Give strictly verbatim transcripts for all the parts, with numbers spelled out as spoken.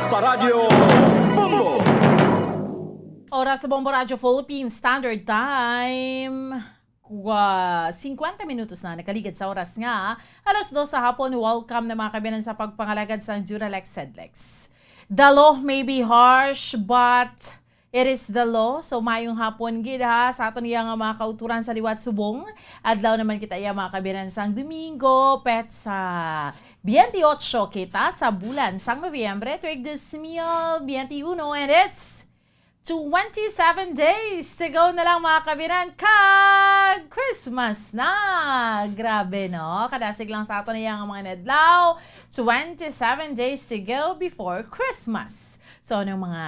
Paradyo Bombo! Oras sa Bombo Radyo Philippines Standard Time. Kwa, singkwenta minutos na nakaligad sa oras nga alas dos sa hapon. Welcome na, mga kabiyanan, sa pagpangalagad sang Duralex Sedlex. The law may be harsh, but it is the law. So, mayong hapon gid, ha, sa aton iya nga mga kauturan sa liwat subong. Adlaw naman kita iya, mga kabiyanan, sang Domingo, petsa biyente otso kita sa bulan sang Nobyembre, tuig dos mil biyente uno, and it's twenty-seven days to go na lang, mga kabiyanan, kag Christmas na. Grabe, no? Kadasig lang sa aton iya nga mga inadlaw. Twenty-seven days to go before Christmas. So, anong mga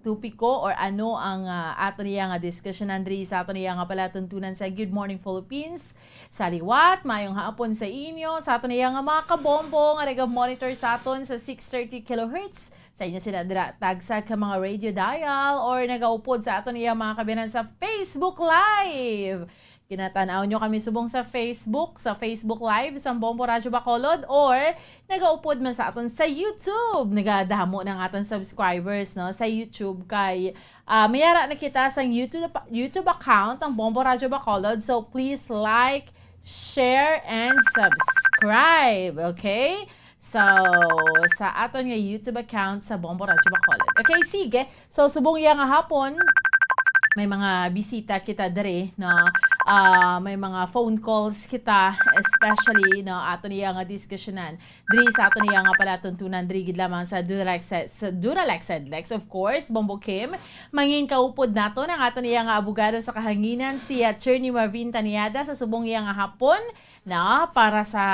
topiko or ano ang, ah, aton iya nga diskusyonan diri sa aton iya nga palatuntunan sa Good Morning Philippines? Sa liwat, mayong hapon sa inyo, sa aton iya nga mga kabombo nga nag-monitor sa aton sa six thirty kilohertz, sa inyo sila dira tagsa ka mga radio dial, or nagaupod sa aton iya, mga kabiyanan, sa Facebook Live. Ginatan-aw nyo kami subong sa Facebook, sa Facebook Live sang Bombo Radyo Bacolod, or nagaupod man sa aton sa YouTube. Nagadamo na ang aton subscribers, no, sa YouTube, kay, ah, mayara na kita sang YouTube, YouTube account ang Bombo Radyo Bacolod. So, please like, share, and subscribe. Okay? So, sa aton nga YouTube account sa Bombo Radyo Bacolod. Okay, sige. So, subong iya nga hapon, may mga bisita kita diri, no? Ah, may mga phone calls kita, especially, no, aton iya nga diskusyonan diri sa aton iya nga palatuntunan diri gid lamang sa Duralex, sa Duralex Sedlex, of course, Bombo Kim. Mangin kaupod naton ang aton iya nga abogado sa kahanginan, si Attorney Marvin Taniada, sa subong iya nga hapon, na para sa,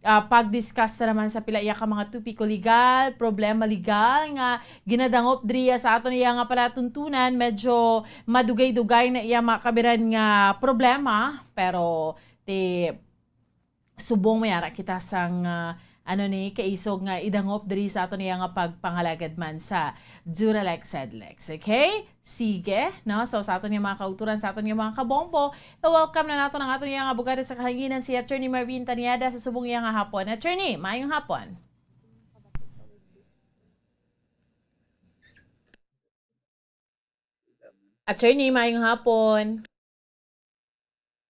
ah, pag-discuss na naman sa pila iya ka mga topiko legal, problema legal nga ginadangop diriya sa aton iya nga palatuntunan. Medyo madugay-dugay na iya, mga kabiyanan, nga problema, pero ti subong mayara kita sang, ah, ano ni, kaisog nga idangop diri sa aton iya nga pagpangalagad man sa Duralex Sedlex. Okay? Sige, no? So, sa aton nga mga kauturan, sa aton nga mga kabombo, i-welcome na naton ang aton iya nga abogado sa kahanginan, si Attorney Marvin Taniada, sa subong iya nga hapon. Attorney, mayong hapon. Attorney, mayong hapon.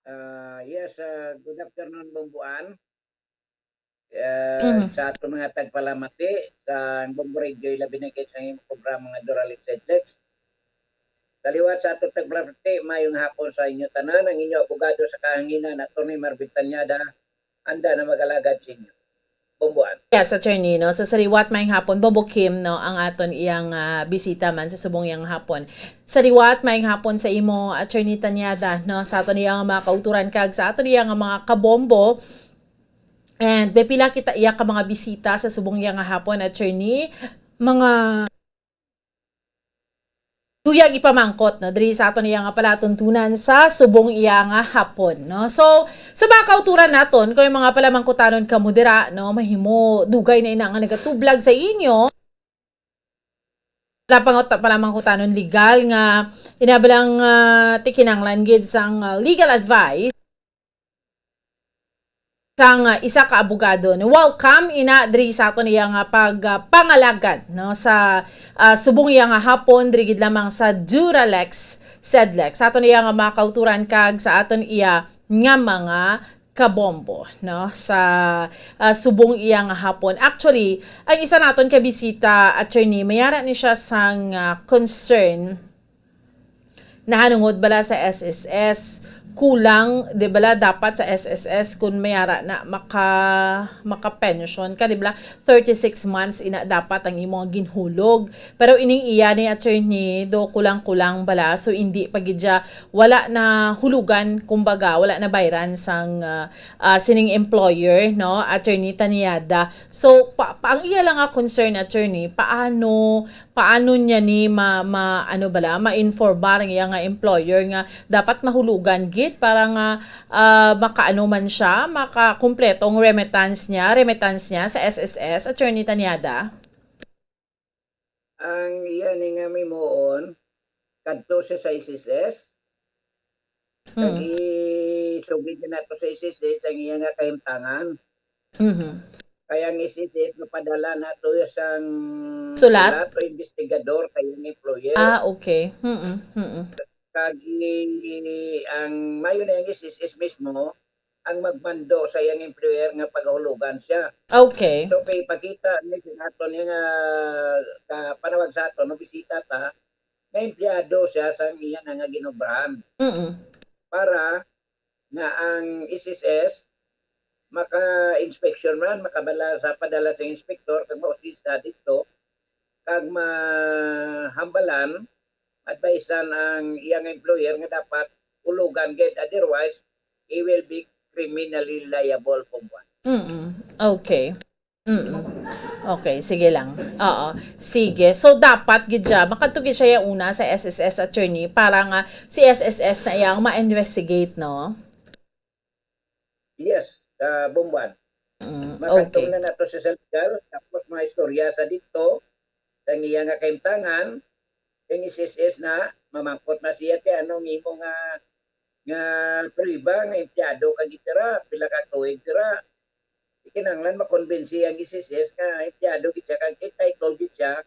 Ah, yes, ah, good afternoon, Bombuan. Ah, Mhm. Sa ato mga tagpalamati sa Bombo Radio, labi na kay sa imong programa nga Duralex Sedlex. Sa liwat sa ato tagpalamati, mayong hapon sa inyo tanan, ang inyo abogado sa kahanginan, Attorney Marvin Tanyada, anda na mag-alagad sa inyo. Bombuan. Yes, Attorney, no? So, sa liwat, mayong hapon, Bombo Kim, no, ang aton iyang, ah, bisita man sa subong iyang hapon. Sa liwat, mayong hapon sa imo, Attorney Tanyada, no, sa aton iyang mga kauturan kag sa aton iyang mga kabombo. And may pila kita iya ka mga bisita sa subong iyang hapon, Attorney. Mga tuyang ipamangkot, no, diri sa aton iya nga palatuntunan sa subong iya nga hapon, no? So, sa mga kauturan naton, kung may mga palamangkutanon kamo dira, no, mahimo dugay na ina nga nagatublag sa inyo, wala pa nga ta-, palamangkutanon legal nga inabalang, ah, ti kinahanglan gid sang, ah, legal advice sang, ah, isa ka abogado, no? Welcome ina diri sa aton iya nga pag, ah, pangalagad, no, sa, ah, subong iya nga hapon diri gid lamang sa Duralex Sedlex, sa aton iya nga mga kauturan kag sa aton iya nga mga kabombo, no, sa, ah, subong iya nga hapon. Actually, ang isa naton ka bisita, Attorney, mayara ni siya sang, ah, concern nahanungod bala sa S S S, kulang, di bala, dapat sa S S S, kun mayara na maka-, maka-pension ka, di bala, thirty-six months ina dapat ang imo nga ginhulog. Pero ining iya ni, Attorney, do kulang-kulang bala, so hindi pa gid siya, wala na hulugan, kumbaga, wala na bayran sang, ah, ah, sining employer, no, Attorney Taniada. So, pa, pa, ang iya lang nga concern, Attorney, paano paano niya ni ma-, ma-, ano bala, ma-informa ang iya nga employer nga dapat mahulugan gid para nga, ah, makaano man siya, makakumpleto ang remittance niya, remittance niya sa S S S, Attorney Tanyada? Ang iya ni nga mimuon, kadto siya sa S S S, kag Mm. isugid niya nato sa S S S ang iya nga kahimtangan. Mhm. Kaya ang S S S napadala na to sang Sulat? sulat o investigador kay ang employer. Ah, okay. Mm-mm. Mm-mm. Kag i- ang mayo na ang S S S mismo ang magmando sa iyang employer nga pagahulugan siya. Okay. So kay ipakita ni sa aton nga ka panawag sa aton, no, bisita ta, nga empleyado siya sa iya na nga ginobrahan Mm-mm. para nga ang S S S maka-inspection man, makabala sa padala sa inspector kag mausisa dito kag mahambalan, advisean ang iyang employer nga dapat ulugan gid, otherwise he will be criminally liable, Bombo Ann. Mm-mm. Okay. Mm-mm. Okay, sige lang. Oo. Sige. So, dapat gid siya, makadto gid siya ya una sa S S S attorney para nga si S S S na iyang ma-investigate, no? Yes, uh, Bombo Ann. Mm, Makadto okay. na nato sa legal, tapos mga istorya sa dito, sa iya nga kahimtangan, ang S S S na, mamangkot na siya, ti, anong imo nga, nga prueba nga empleyado ka gid dira, pila ka tuig dira. Kinahanglan makonbinsi ang S S S nga empleyado gid siya, kag entitled gid siya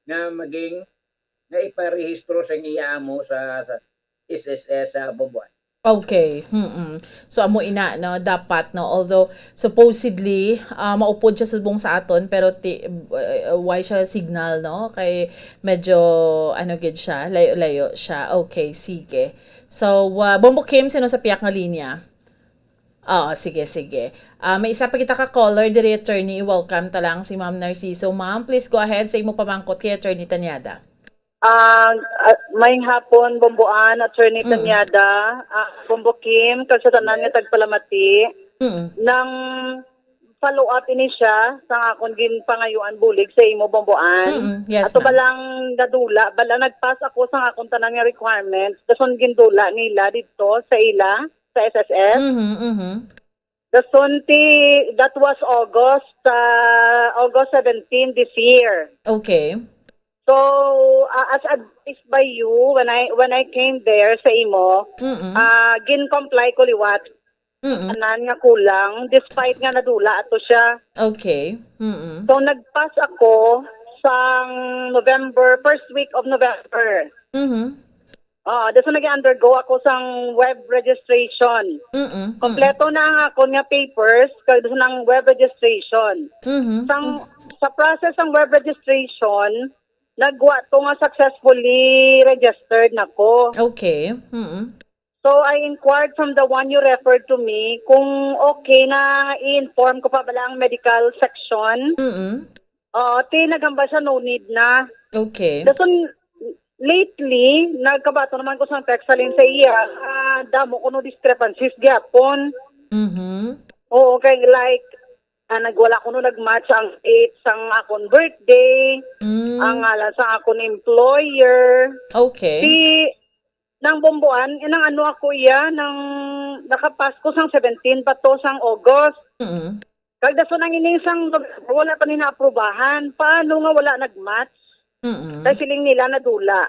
nga maging, nga iparehistro sa iya amo sa, sa S S S sa Bombo Ann. Okay. Mm-mm. So, amo ina, no? Dapat, no? Although, supposedly, ah, maupod siya subong sa aton, pero ti, uh, why siya signal, no? Kay medyo, ano gid siya, layo-layo siya. Okay, sige. So, uh, Bombo Kim, sino sa piyak nga linya? Oo, sige, sige. Ah, may isa pa kita ka caller diri, attorney. Welcome ta lang si Ma'am Narciso. Ma'am, please go ahead sa imo pamangkot kay Attorney Tanyada. Ah, ah, maayong hapon, Bombo Ann, Attorney Mm. Tanyada, ah, Bombo Kim, kag sa tanan nga Yes. tagpalamati. Mm. Nang follow up ini siya sa akon ginpangayuan bulig sa imo, Bombo Ann. Mm-mm. Yes, Ato ma'am. balang nadula, bala nagpas ako sa akon tanan nga requirements, dason gindula nila dito sa ila sa S S S. Mhm, mhm. Dason ti, that was August, ah, August seventeen this year. Okay. So, ah, as advised by you, when I when I came there sa imo, Mm-mm. ah, gin-comply ko liwat Mm-mm. tanan nga kulang despite nga nadula ato siya. Okay. Mm-mm. So nagpas ako sang November, first week of November. Mhm. Ah, dason nag-undergo ako sang web registration. Mm-mm. Kompleto na ang akon nga papers, kag dason ang web registration. Mhm. Sang sa process sang web registration, nagwa to nga successfully registered na ko. Okay. Mm-mm. So I inquired from the one you referred to me kung okay na i-inform ko pa bala ang medical section. Mm-mm. Oo, ti naghambal siya no need na. Okay. Dason lately, nagkabato naman ko sa text halin sa iya, ah, damo kuno discrepancies gyapon. Mhm. Oo, kay like, ah, nagwala kuno nag-match ang date sang akon birthday, Mm. ang ngalan sa akon employer. Okay. Si nang Bombo Ann, eh, nang ano ako iya, nang nakapas ko sang seventeen pa to sang August. Mm. Kag dason ang ining sang November, wala pa ni naaprubahan. Paano nga wala nag-match? Mm-mm. Kay siling nila nadula.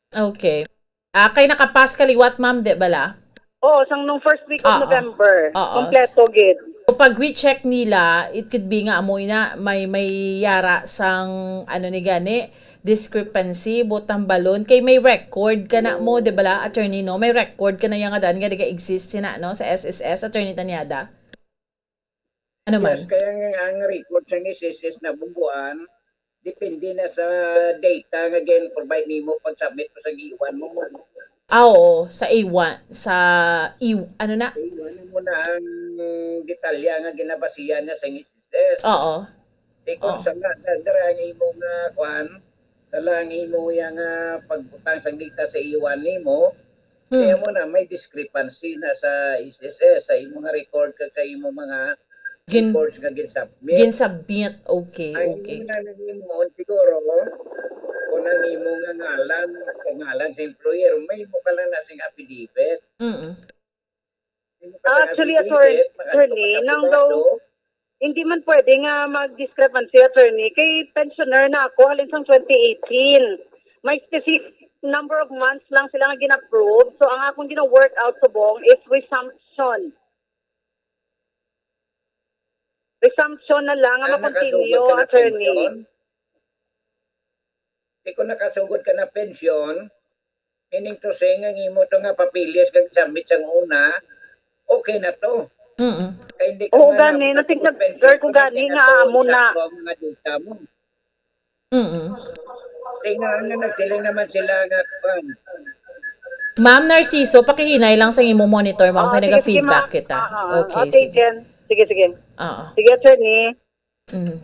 Okay. Ah, kay nakapas ka liwat, ma'am, di bala? Oo, sang nung first week of Oo. November. Oo. Kompleto gid. So, pag we-check nila, it could be nga amo na may, may yara sang, ano ni gani, discrepancy, butang balon. Kay may record ka na mo, di bala, attorney, no? May record ka na yang nga dan nga nag-exist sina, no? Sa S S S, Attorney Tanyada. Ano man? Yes, kaya ang, ang record sa S S S na Bombo Ann, depende na sa data nga gin-provide nimo pag-submit mo sa iwan mo. Ah, oo, sa iwan, sa iw, ano na? Iwan mo na ang detalya nga ginabasihan na sa S S S. Oo. Di kung Oh. sa nga, dara ang imo nga, kwan, sa lang imo yang, ah, pagbutang sang data sa iwan nimo, Hmm. kaya mo na may discrepancy na sa S S S, sa imo nga record kag sa imo mga Gin, records nga gin-submit. gin-submit. Okay, Ang okay. imo na nimo, siguro, kung ang imo nga ngalan, ang ngalan sa employer, may mo ka lang na sing affidavit. Mm-mm. May mo ka lang Actually, affidavit, attorney, makadto ka attorney, sa nang abogado. Hindi man pwede nga mag-discrepancy, attorney, kay pensioner na ako halin sang twenty eighteen. May specific number of months lang sila nga gin-approve. So, ang akong gina-work out subong is resumption. Resumption na lang nga Ah, ma-continue, nakasugod ka na attorney. Pensyon? Di ko nakasugod ka na pensyon, meaning to say nga ang imo to nga papeles kag submit sang una, okay na to. Mm. Kay hindi ka Oo, man gani, nag-, nating nag-, nag-, pensyon girl ko kung gani hindi nga na to amo na. Sakto ang mga data mo. Mm. Kay nga, nga nagsiling naman sila nga, kuwan. Ma'am Narciso, pakihinay lang sa imo monitor, ma'am, Oo, kay sige, sige, naga-feedback ma'am. kita. Oo, Okay, okay, sige. Jen. Sige, sige. Oo. Sige, attorney. Mm.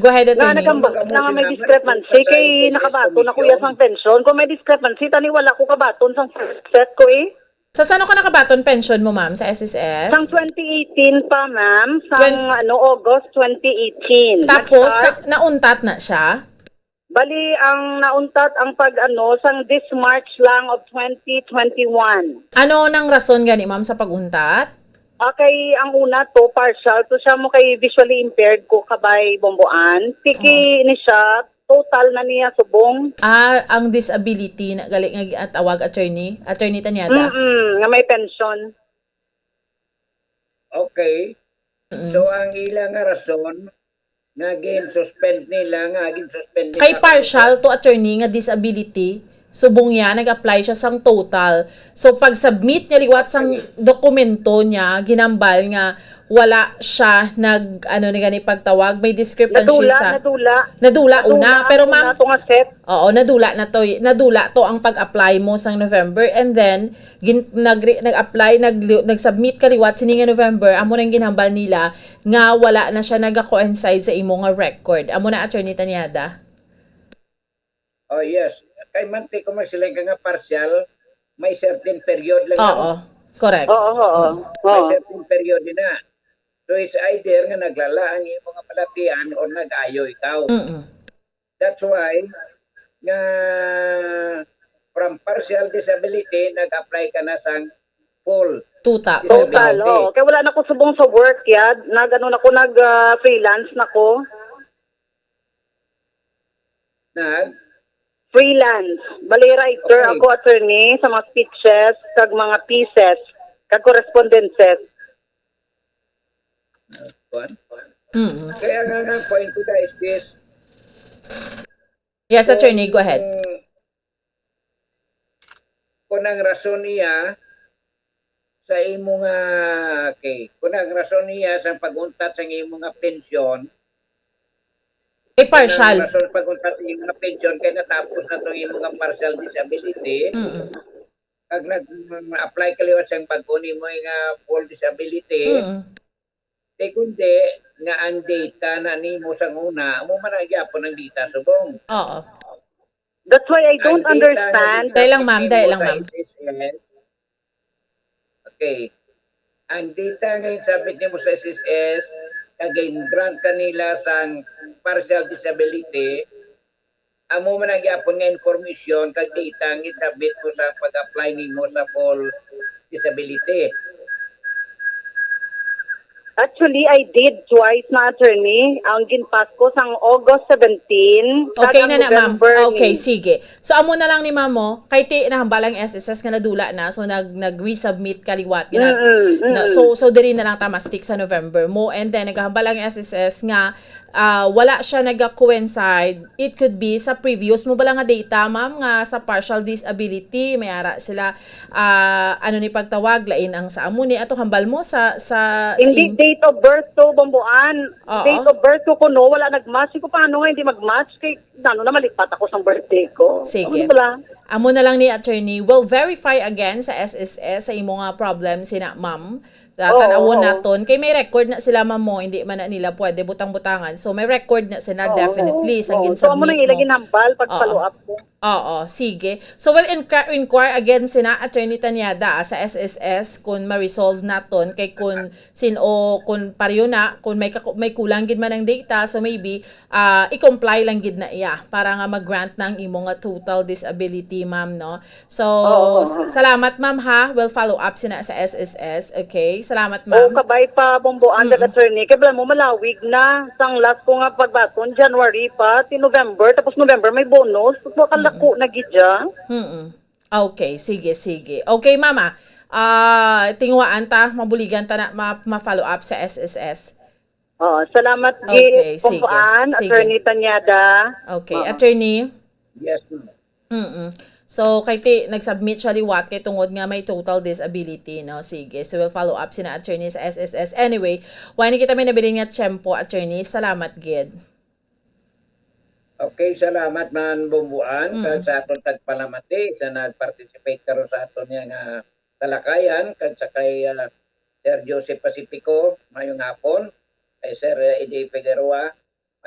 Go ahead, Nga, attorney. nagamba-, Wala mo nga may sinabi discrepancy kung sa kay S S S nakabaton na kuya commission. sang pensyon. Kung may discrepancy, tani wala ko kabaton sang first set ko eh. Sa sano ka nakabaton pension mo, ma'am, sa S S S? Sang twenty eighteen pa, ma'am. Sang, Twen- ano, August twenty eighteen. Tapos, Nag-start. na-, nauntat na siya? Bali, ang nauntat ang pag, ano, sang this March lang of twenty twenty-one. Ano nang rason gani, ma'am, sa pag-untat? Okay, ang una to, partial to siya mo kay visually impaired ko kabay, Bomboan. Tiki Oo. ni siya, total na niya subong. Ah, ang disability na gali nga gi-, at tawag, attorney? Attorney Tanyada? Mm-mm, nga may pension. Okay. Mm. So, ang ila nga rason nga gin-suspend nila, nga gin-suspend nila Kay kung partial to, attorney, nga disability, subong niya, nag-apply siya sang total. So, pag-submit niya liwat sang Okay. dokumento niya, ginambal nga wala siya nag, ano ni gani pagtawag, may discrepancy Nadula, sa nadula. Nadula Nadula una, ang pero una ma'am, to nga set. Oo, nadula na to, nadula to ang pag-apply mo sang November, and then gin-, nagre-, nag-apply, nag-, nag-submit ka liwat sini nga November, amo nang ginhambal nila nga wala na siya naga-coincide sa imo nga record. Amo na, Attorney Tanyada. Oh, yes. Kay manti ko magsiling ka nga partial, may certain period lang Oo, lang. correct. Oo, oo. May Oo. certain period din na. So, it's either nga naglala ang imo nga balatian or nag-ayo ikaw. Mm-mm. That's why nga from partial disability, nag-apply ka na sang full Tuta. disability. Total, oo. Kaya wala na ko subong sa work, yad. Nag, ano na ko, nag, ah, freelance na ko. Nag? Freelance. Bali, writer Okay. ako, attorney, sa mga speeches, kag mga pieces, kag correspondences. Kuwan? Mm. Kaya nga, nga, point ko na is this. Yes, Kung, attorney, go ahead. kung ang rason niya sa imo nga, okay, kung ang rason niya sa pag-untat sa imo nga pensyon, Eh, kung ang partial. rason pag-untat sa imo nga pensyon kay natapos na tong imo nga partial disability, Mm-mm. kag nag-apply ka liwat sa bag-o nimo nga full disability, Mm-mm. Di kundi nga ang data na nimo sang una, amo man ang gyapon ang data subong. Oo. That's why I Ang don't data nga understand. Dali lang, ma'am. gisubmit Dali nimo lang, sa ma'am. S S S, okay. Ang data nga gisubmit nimo sa S S S, kag gin-grant kanila sang partial disability, amo man ang gyapon nga information kag data ang gisubmit mo sa pag-apply nimo sa full disability. Actually, I did twice na, attorney. Ang ginpas ko sang August seventeen, kag Okay ang na na, ma'am. November Okay, ni. sige. So, amo na lang ni ma'am mo, kay ti nahambal ang S S S nga nadula na, so nag, nag-resubmit ka liwat. Gina-, Mm, mm. na, so, so diri na lang ta ma-stick sa November mo, and then naghambal ang S S S nga, ah, wala siya naga-coincide. It could be sa previous mo bala nga data, ma'am, nga sa partial disability, may ara sila, ah, ano ni pagtawag, lain ang sa amo ni, ato hambal mo sa, sa, sa Hindi im- date of birth to, Bomboan. Oo. Date of birth ko kuno, wala nag-match. Ko, paano nga hindi mag-match? Kay, ano na, malipat ako sa birthday ko. Sige. Ano bala? Amo na lang ni attorney. We'll verify again sa S S S sa imo nga problem sina ma'am. Sa Oo, tanawon oo. naton. Kay may record na sila, ma'am, mo. Hindi man na nila pwede butang-butangan. So, may record na sila, Oo, definitely, oo, sa oo. So, amo ginsubmit nang ila mo. ginhambal pag Oo. follow up ko. Oo, sige. So, we'll inqu-, inquire again sina Attorney Tanyada, ah, sa S S S kung ma-resolve naton. Kay kung sin-, o kung pareho na, kung may kaku-, may kulang gid man ang data, so maybe, ah, i-comply lang gid na iya para nga mag-grant na ang imo nga total disability, ma'am, no? So, Oo, oo, s-, oo. salamat, ma'am, ha. We'll follow up sina sa S S S, okay? Salamat, Oo, ma'am. kabay pa, Bomboan, Mm-mm. kag attorney. Kay bala mo, malawig na. Sang last ko nga pagbaton, January pa, ti November. Tapos November, may bonus. Tapos makalako Mm-mm. na gid siya. Mm-mm. Okay, sige, sige. Okay, mama. Ah, tinguhaan ta, mabuligan ta na ma-, ma-follow up sa S S S. Oh, salamat, okay, gid, sige. Sige. Attorney Tanyada. Okay, oo. Attorney? Yes, ma'am. Mm-mm. So, kay ti, nag-submit siya liwat kay tungod nga may total disability, no? Sige. So, we'll follow up sina attorney sa S S S. Anyway, wala na kita may nabilin nga tiyempo, attorney. Salamat, gid. Okay, salamat man, Bomboan, mm, kag sa aton tagpalamati sa nag-participate karon sa aton niya nga talakayan, kag sa kay, ah, Sir Joseph Pacifico, mayong hapon, kay Sir Eddie Figueroa,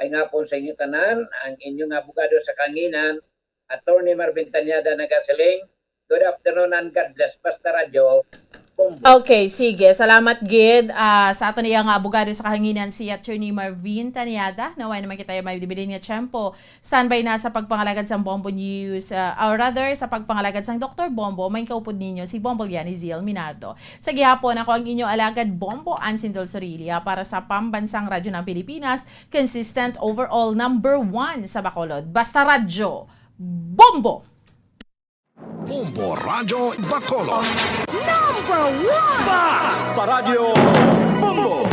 mayong hapon sa inyo tanan, ang inyong abogado sa kanginan, Attorney Marvin Tanyada nagasiling, good afternoon and God bless, Basta Radyo, Bombo. Okay, sige. Salamat gid, ah, sa aton iya nga abogado sa kahanginan, si Attorney Marvin Tanyada. Naway naman kita may dibilin nga tiyempo. Standby na sa pagpangalagad sang Bombo News, ah, or rather, sa pagpangalagad sang Doktor Bombo, may kaupod ninyo si Bombo Liani Zil Minardo. Sa gihapon, ako ang inyo alagad, Bombo Ansin Dulsorilia, para sa Pambansang Radyo ng Pilipinas, consistent overall number one sa Bacolod. Basta Radyo, Bombo! Bombo Radyo Bacolod. Number one! Basta Radyo Bombo!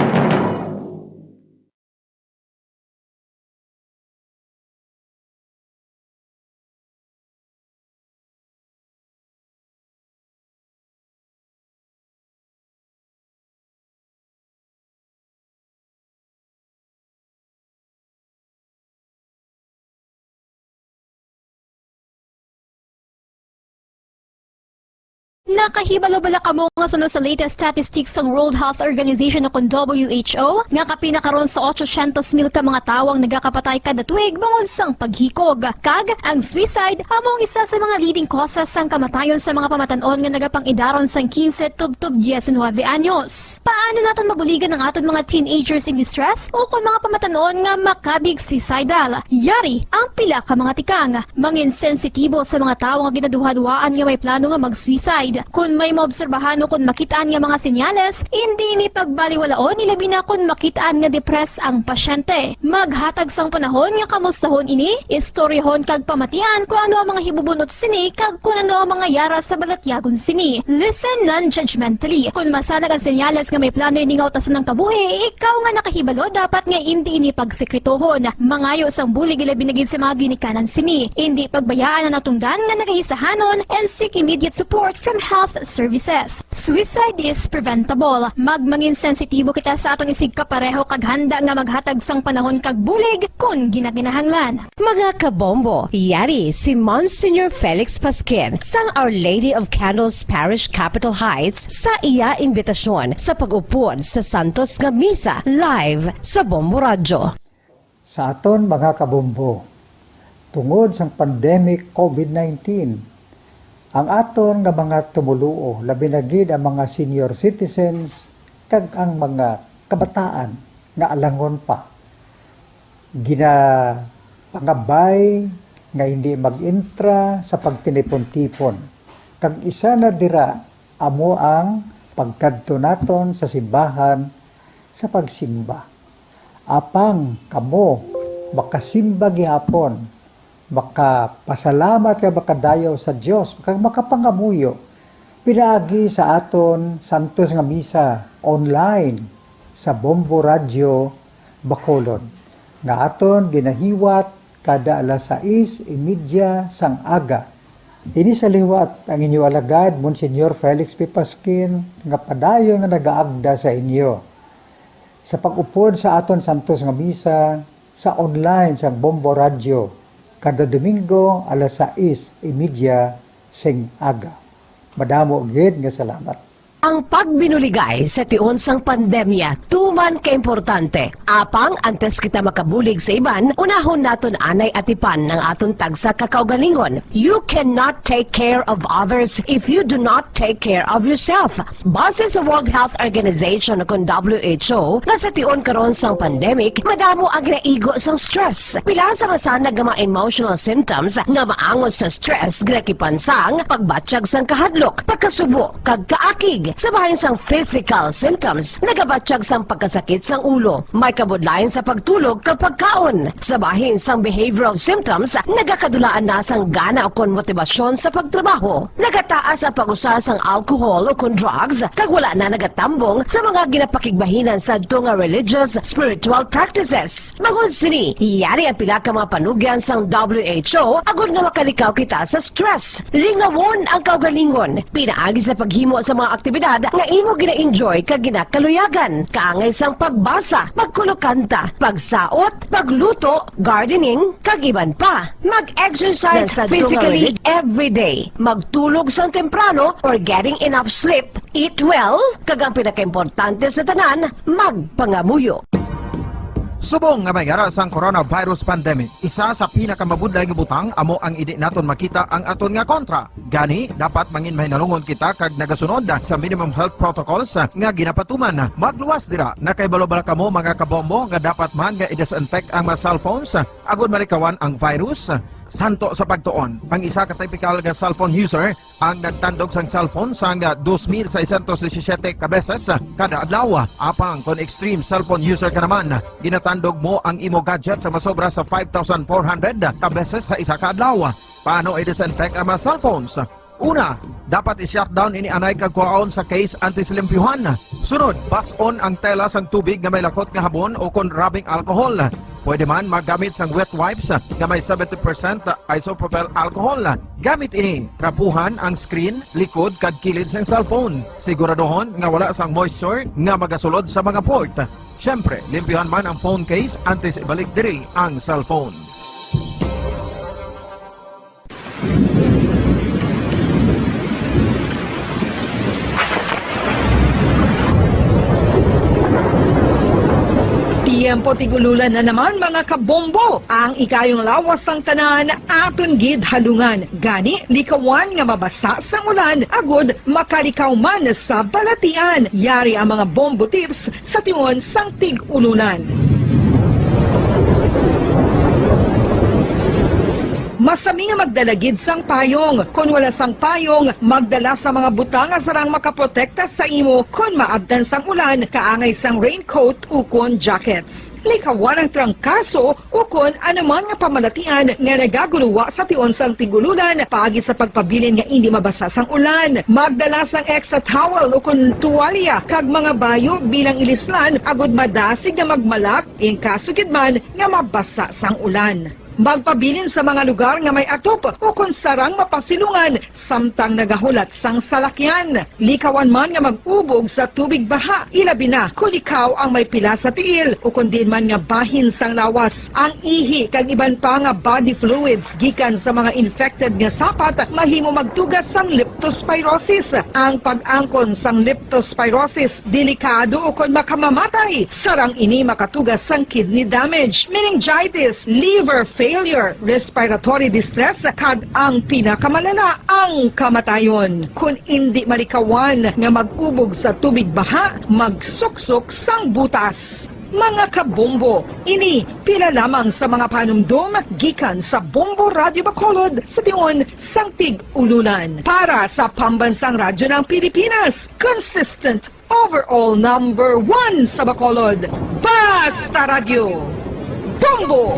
Nakahibalo bala kamo nga suno sa latest statistics sang World Health Organization o kon W H O nga kapin na karon sa otsosyentos mil ka mga tawo ang nagakapatay kada tuig bangod sang paghikog, kag ang suicide amo ang isa sa mga leading causes sang kamatayon sa mga pamatan-on nga nagapang-idaron sang quince tubtob diecinuebe anyos. Paano naton mabuligan ang aton mga teenagers in distress o kon mga pamatan-on nga makabig suicidal? Yari ang pila ka mga tikang. Mangin sensitibo sa mga tawo nga ginaduhaduhaan nga may plano nga mag-suicide. Kon may maobserbahan o kon makit-an nga mga senyales, indi ini pagbaliwalaon, ilabi na kon makit-an nga depressed ang pasyente. Maghatag sang panahon nga kamustahon ini, istoryahon kag pamatian kon ano ang mga hibubun-ot sini kag kon ano ang mga yara sa balatyagon sini. Listen non-judgmentally. Kon masanag ang senyales nga may plano ini nga utason ang kabuhi, ikaw nga nakahibalo dapat nga indi ini pagsekretohon. Mangayo sang bulig ilabi na gid sa mga ginikanan sini. Indi pagbayaan ang natungdan nga nagahisahanon and seek immediate support from health services. Suicide is preventable. Magmangin sensitibo kita sa aton isigkapareho kag handa nga maghatag sang panahon kag bulig kon ginakinahanglan. Mga kabombo, yari si Monsignor Felix Pasquin sang Our Lady of Candles Parish, Capitol Heights, sa iya imbitasyon sa pag-upod sa Santos nga Misa live sa Bombo Radyo. Sa aton mga kabombo, tungod sang pandemic covid nineteen, ang aton nga mga tumoluo, labi na gid ang mga senior citizens kag ang mga kabataan nga alangon pa, ginapangabay nga hindi mag-intra sa pagtinipon-tipon. Kag isa na dira amo ang pagkadto naton sa simbahan sa pagsimba. Apang kamo makasimba gihapon, makapasalamat kag makadayaw sa Dios, kag makapangamuyo pinaagi sa aton santos nga misa online sa Bombo Radyo Bacolod, nga aton ginahiwat kada alas sais y media sang aga. Ini sa liwat ang inyo alagad, Monsignor Felix P. Pasquin, nga padayon nga nagaagda sa inyo sa pag-upod sa aton santos nga misa sa online sang Bombo Radyo kada Domingo alas sais y media sing aga. Madamo gid nga salamat. Ang pagbinuligay sa tion sang pandemya tuman ka importante. Apang antes kita makabulig sa iban, unahon naton anay atipan ang aton tagsa ka kaugalingon. You cannot take care of others if you do not take care of yourself. Base sa World Health Organization o kon W H O, nga sa tion karon sang pandemic, madamo ang ginaigo sang stress. Pila sa masanag nga mga emotional symptoms nga maangot sa stress ginakipan sang pagbatyag sang kahadlok, pagkasubo, kag kaakig. Sa bahin sang physical symptoms, nagabatyag sang pagkasakit sang ulo, may kabudlayan sa pagtulog kag pagkaon. Sa bahin sang behavioral symptoms, nagakadulaan na sang gana ukon motibasyon sa pagtrabaho. Nagataas ang pag-usa sang alcohol ukon drugs, kag wala na nagatambong sa mga ginapakigbahinan sadto nga religious, spiritual practices. Bangod sini, yari ang pila ka mga panugyan sang W H O agod nga makalikaw kita sa stress. Lingawon ang kaugalingon pinaagi sa paghimo sa mga aktibidad nga imo gina-enjoy kag ginakaluyagan, kaangay sang pagbasa, pagkulokanta, pagsaot, pagluto, gardening, kag iban pa. Mag-exercise physically every day. Magtulog sang temprano or getting enough sleep. Eat well, kag ang pinakaimportante sa tanan, magpangamuyo. Subong nga may ara sang coronavirus pandemic, isa sa pinakamabudlay nga butang amo ang indi naton makita ang aton nga kontra. Gani, dapat mangin mahinalungon kita kag nagasunod sa minimum health protocols nga ginapatuman. Magluwas dira, nakahibalo bala kamo, mga kabombo, nga dapat man nga i-disinfect ang mga cellphones agod malikawan ang virus? Santo sa pagtuon, ang isa ka typical nga cellphone user ang nagtandog sang cellphone sang dos mil seiscientos disisiete ka beses kada adlaw. Apang kon extreme cellphone user ka naman, ginatandog mo ang imo gadget sa masobra sa five thousand four hundred ka beses sa isa ka adlaw. Paano i-disinfect ang mga cellphones? Una, dapat i-shutdown ini anay kag kuhaon sa case antes limpyuhan. Sunod, bas-on ang tela sang tubig nga may lakot nga habon o kon rubbing alcohol. Pwede man maggamit sang wet wipes nga may seventy percent isopropyl alcohol. Gamit ini, trapuhan ang screen, likod, kag kilid sang cellphone. Siguraduhon nga wala sang moisture nga magasulod sa mga port. Siyempre, limpyuhan man ang phone case antes ibalik diri ang cellphone. Tiyempo tig-ululan na naman, mga kabombo. Ang ikayong lawas sang tanan aton gid halungan. Gani, likawan nga mabasa sang ulan agud makalikaw man sa balatian. Yari ang mga bombo tips sa tion sang tig-ululan. Masami nga magdala gid sang payong. Kon wala sang payong, magdala sa mga butang nga sarang makaprotekta sa imo kon maabtan sang ulan, kaangay sang raincoat ukon jackets. Likawan ang trangkaso ukon anuman nga pamalatian nga nagaguluwa sa tion sang tig-ululan paagi sa pagpabilin nga indi mabasa sang ulan. Magdala sang extra towel ukon tuwalya kag mga bayo bilang ilislan agud madasig nga magmalak in kaso gid man nga mabasa sang ulan. Magpabilin sa mga lugar nga may atop ukon sarang mapasilungan samtang nagahulat sang salakyan. Likawan man nga mag-ubog sa tubig baha, ilabi na kon ikaw ang may pila sa tiil ukon diin man nga bahin sang lawas. Ang ihi kag iban pa nga body fluids gikan sa mga infected nga sapat mahimo magtuga sang leptospirosis. Ang pag-angkon sang leptospirosis delikado ukon makamamatay. Sarang ini makatuga sang kidney damage, meningitis, liver failure, respiratory distress, kag ang pinakamalala, ang kamatayon. Kon indi malikawan nga mag-ubog sa tubig baha, magsuksok sang butas. Mga kabombo, ini pila lamang sa mga panumdom gikan sa Bombo Radio Bacolod sa tion sang tig-ululan. Para sa Pambansang Radyo ng Pilipinas, consistent overall number one sa Bacolod, Basta Radyo, Bombo!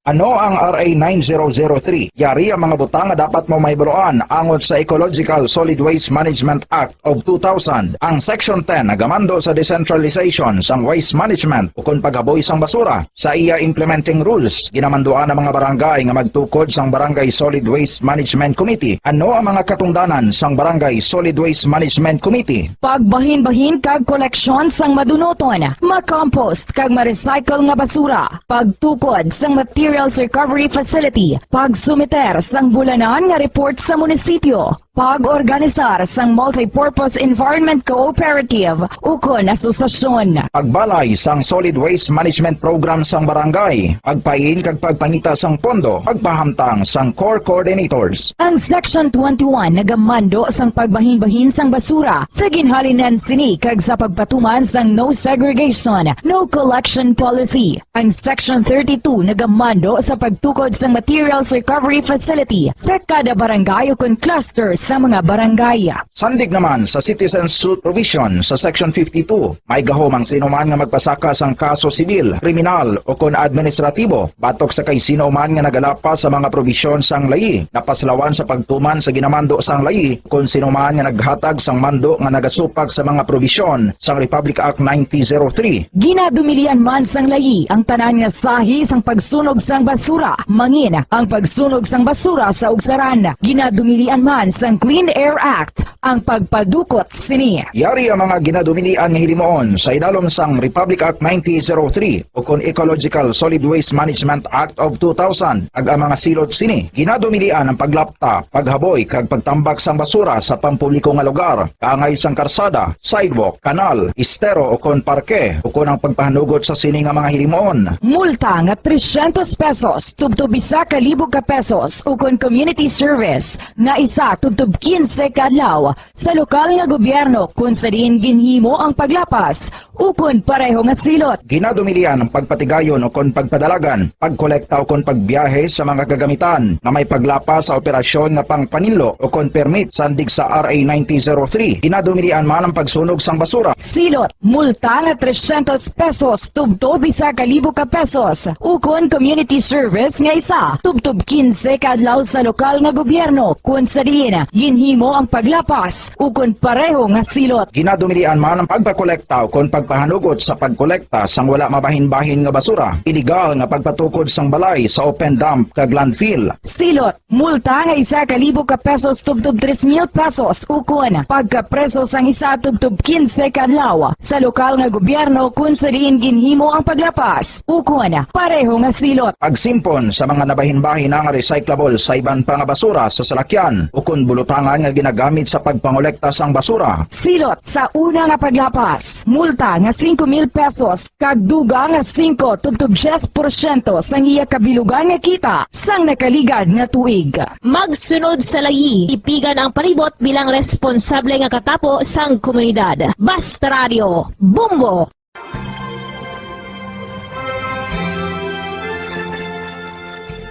Ano ang R A nine zero zero three? Yari ang mga butang nga dapat mo mahibaluan angot sa Ecological Solid Waste Management Act of two thousand. Ang Section ten nagamando sa decentralization sang waste management ukon paghaboy sang basura. Sa iya implementing rules, ginamanduan ang mga barangay nga magtukod sang Barangay Solid Waste Management Committee. Ano ang mga katungdanan sang Barangay Solid Waste Management Committee? Pagbahinbahin kag koleksyon sang madunuton, ma-compost kag ma-recycle nga basura, pagtukod sang materials recovery facility, pagsumiter sang bulanan nga report sa munisipyo, pag-organisar sang multipurpose environment cooperative ukon asosasyon. Pagbalay sang solid waste management program sang barangay, pagpain kag pagpangita sang pondo, pagpahamtang sang core coordinators. Ang Section twenty-one nagamando sang pagbahinbahin sang basura sa ginhalinan sini kag sa pagpatuman sang no segregation, no collection policy. Ang Section thirty-two nagamando sa pagtukod sang materials recovery facility sa kada barangay ukon cluster sa mga barangay. Sandig naman sa citizen suit provision sa Section fifty-two, may gahom ang sinuman nga magpasaka sang kaso sibil, kriminal, ukon administratibo batok sa kay sino man nga nagalapas sa mga probisyon sang layi, napaslawan sa pagtuman sa ginamando sang layi, kon sino man nga naghatag sang mando nga nagasupak sa mga probisyon sang Republic Act nineteen oh three. Ginadumilian man sang layi ang tanan nga sahi sang pagsunog sang basura, mangin ang pagsunog sang basura sa ugsaran. Ginadumilian man sang Clean Air Act ang pagpadukot sini. Yari ang mga ginadumilian nga hilimuon sa idalom sang Republic Act nineteen oh three ukon Ecological Solid Waste Management Act of two thousand, kag ang mga silot sini. Ginadumilian ang paglapta, paghaboy, kag pagtambak sang basura sa pampubliko nga lugar, kaangay sang karsada, sidewalk, kanal, estero, ukon parke, ukon ang pagpahanugot sa sini nga mga hilimuon. Multa nga trescientos pesos tubtob isa ka libo ka pesos, ukon community service nga isa tubtob quince ka adlaw sa lokal nga gobyerno kon sa diin ginhimo ang paglapas ukon pareho nga silot. Ginadumilian ang pagpatigayon ukon pagpadalagan, pagkolekta ukon pagbiyahe sa mga kagamitan nga may paglapas sa operasyon nga pangpanilo ukon permit sandig sa R A nineteen oh three. Ginadumilian man ang pagsunog sang basura. Silot, multa nga trescientos pesos tubtob isa ka libo ka pesos, ukon community service nga isa tubtob quince ka adlaw sa lokal nga gobyerno kon sa diin ginhimo ang paglapas ukon pareho nga silot. Ginadumilian man ang pagpakolekta ukon pagpahanugot sa pagkolekta sang wala mabahin-bahin nga basura, iligal nga pagpatukod sang balay sa open dump kag landfill. Silot, multa nga isa ka libo ka pesos tubtob tres mil pesos, ukon pagkapreso sang isa tubtob quince ka adlaw sa lokal nga gobyerno kon sa diin ginhimo ang paglapas ukon pareho nga silot. Pagsimpon sa mga nabahin-bahin nga recyclable sa iban pa nga basura sa salakyan ukon bulutangan nga ginagamit sa pagpangolekta sang basura. Silot sa una nga paglapas, multa nga singko mil pesos kag dugang nga singko tubtob diyes porsyento sang iya kabilugan nga kita sang nakaligad nga tuig. Magsunod sa layi, tipigan ang palibot bilang responsable nga katapo sang komunidad. Basta Radio, Bombo!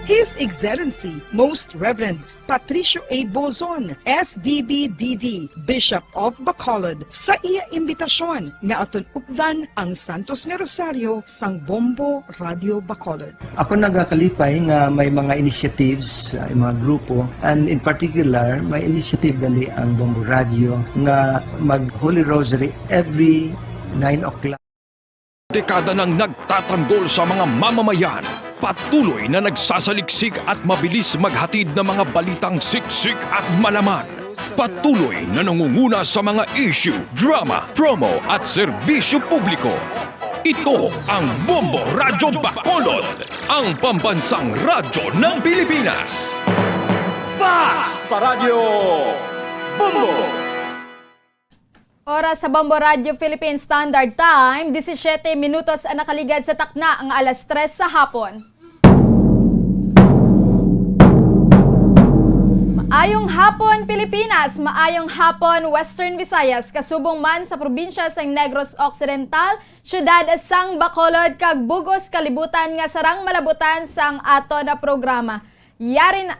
His Excellency, Most Reverend Patricio A. Bozon, S D B D D, Bishop of Bacolod, sa iya imbitasyon nga aton updan ang Santos nga Rosario sang Bombo Radio Bacolod. Ako nagakalipay nga may mga initiatives, uh, mga grupo, and in particular, may initiative gali ang Bombo Radio nga mag Holy Rosary every nine o'clock. Dekada nang nagtatanggol sa mga mamamayan, patuloy na nagsasaliksik at mabilis maghatid ng mga balitang siksik at malaman. Patuloy na nangunguna sa mga issue, drama, promo at serbisyo publiko. Ito ang Bombo Radyo Bacolod, ang pambansang radyo ng Pilipinas. Basta Radyo Bombo! Oras sa Bombo Radyo Philippine Standard Time, disisiete minutos ang nakaligad sa takna nga alas tres sa hapon. Maayong hapon, Pilipinas! Maayong hapon, Western Visayas, kasubong man sa probinsya sang Negros Occidental, siyudad sang Bacolod, kag bug-os kalibutan nga sarang malabutan sang aton nga programa. Yari na,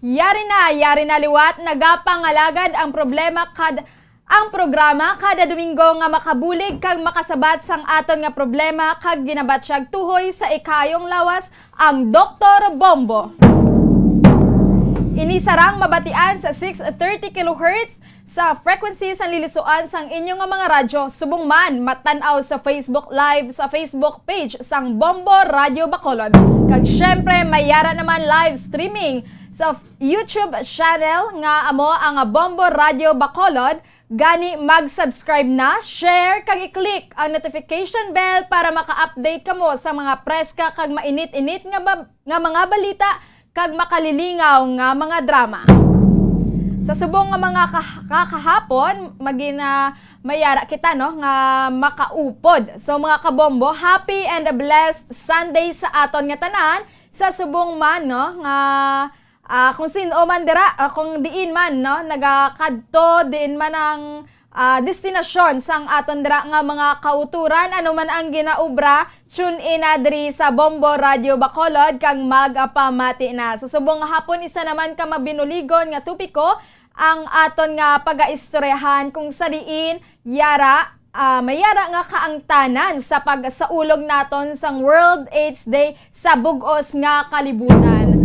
yari na, yari na liwat, nagapangalagad ang problema kad-, ang programa kada Domingo nga makabulig kag makasabat sang aton nga problema kag ginabatyag tuhoy sa ikayong lawas ang Doktor Bombo. Ini sarang mabatian sa six thirty kilohertz sa frequency sang lilisuan sang inyo nga mga radyo, subong man matan-aw sa Facebook Live sa Facebook page sang Bombo Radio Bacolod. Kag syempre, may yara naman live streaming sa YouTube channel nga amo ang Bombo Radio Bacolod. Gani, mag-subscribe na, share, kag i-click ang notification bell para maka-update kamo sa mga preska kag mainit-init nga bab-, nga mga balita kag makalilingaw nga mga drama. Sa subong nga mga kah-, kakahapon, magina-, may yara kita, no, nga makaupod. So, mga kabombo, happy and a blessed Sunday sa aton nga tanan. Sa subong man, no, nga, ah, kung sin-o man dira, ah, kung diin man, no, nagakadto, diin man ang, ah, destinasyon sang aton dira nga mga kauturan, ano man ang ginaobra, tune in na diri sa Bombo Radio Bacolod kag magpamati na. Sa subong nga hapon, isa naman ka mabinuligon nga topiko ang aton nga pagaistoryahan, kung sa diin yara, ah, may yara nga kaangtanan sa pagsaulog naton sang World AIDS Day sa bug-os nga kalibutan.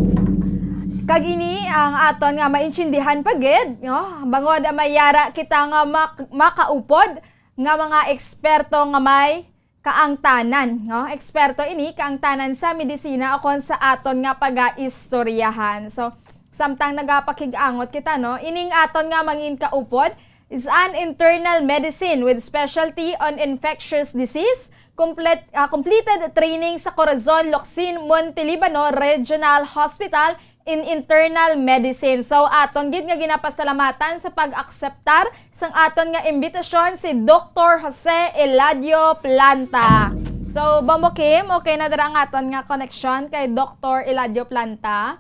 Kag ini ang aton nga maintindihan pa gid, no? Bangod may yara kita nga mak-, makaupod nga mga eksperto nga may kaangtanan, no? Eksperto ini, kaangtanan sa medisina ukon sa aton nga pagaistoryahan. So, samtang nagapakig-angot kita, no? Ining aton nga mangin kaupod is an internal medicine with specialty on infectious disease, complete, ah, completed training sa Corazon Locsin Montelibano Regional Hospital in Internal Medicine. So, aton gid nga ginapasalamatan sa pag-akseptar sang aton nga imbitasyon si Doktor Jose Eladio Planta. So, Bombo Kim, okay na dira ang aton nga koneksyon kay Doktor Eladio Planta?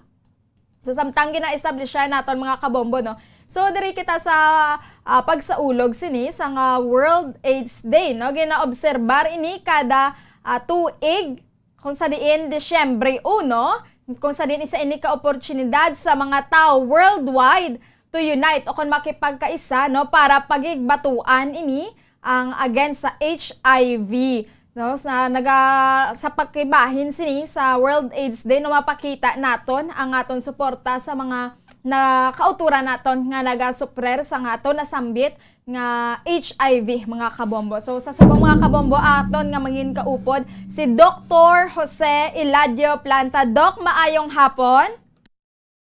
So, samtang gina-establish naton, mga kabombo, no? So, diri kita sa, ah, pagsaulog sini sa nga World AIDS Day, no? Ginaobserbar ini kada, ah, tuig, kung sa diin Disyembre uno, kung sa diin isa ini ka oportunidad sa mga tawo worldwide to unite o kon makipagkaisa, no, para pagigbatuan ini ang against sa H I V, no, sa naga-, sa pagkibahin sini sa World AIDS Day, no, mapakita naton ang aton suporta sa mga na kauturan naton nga nagasuprer sa nga aton nasambit nga H I V, mga kabombo. So, sa subong, mga kabombo, aton nga mangin kaupod si Doktor Jose Eladio Planta. Doc, maayong hapon.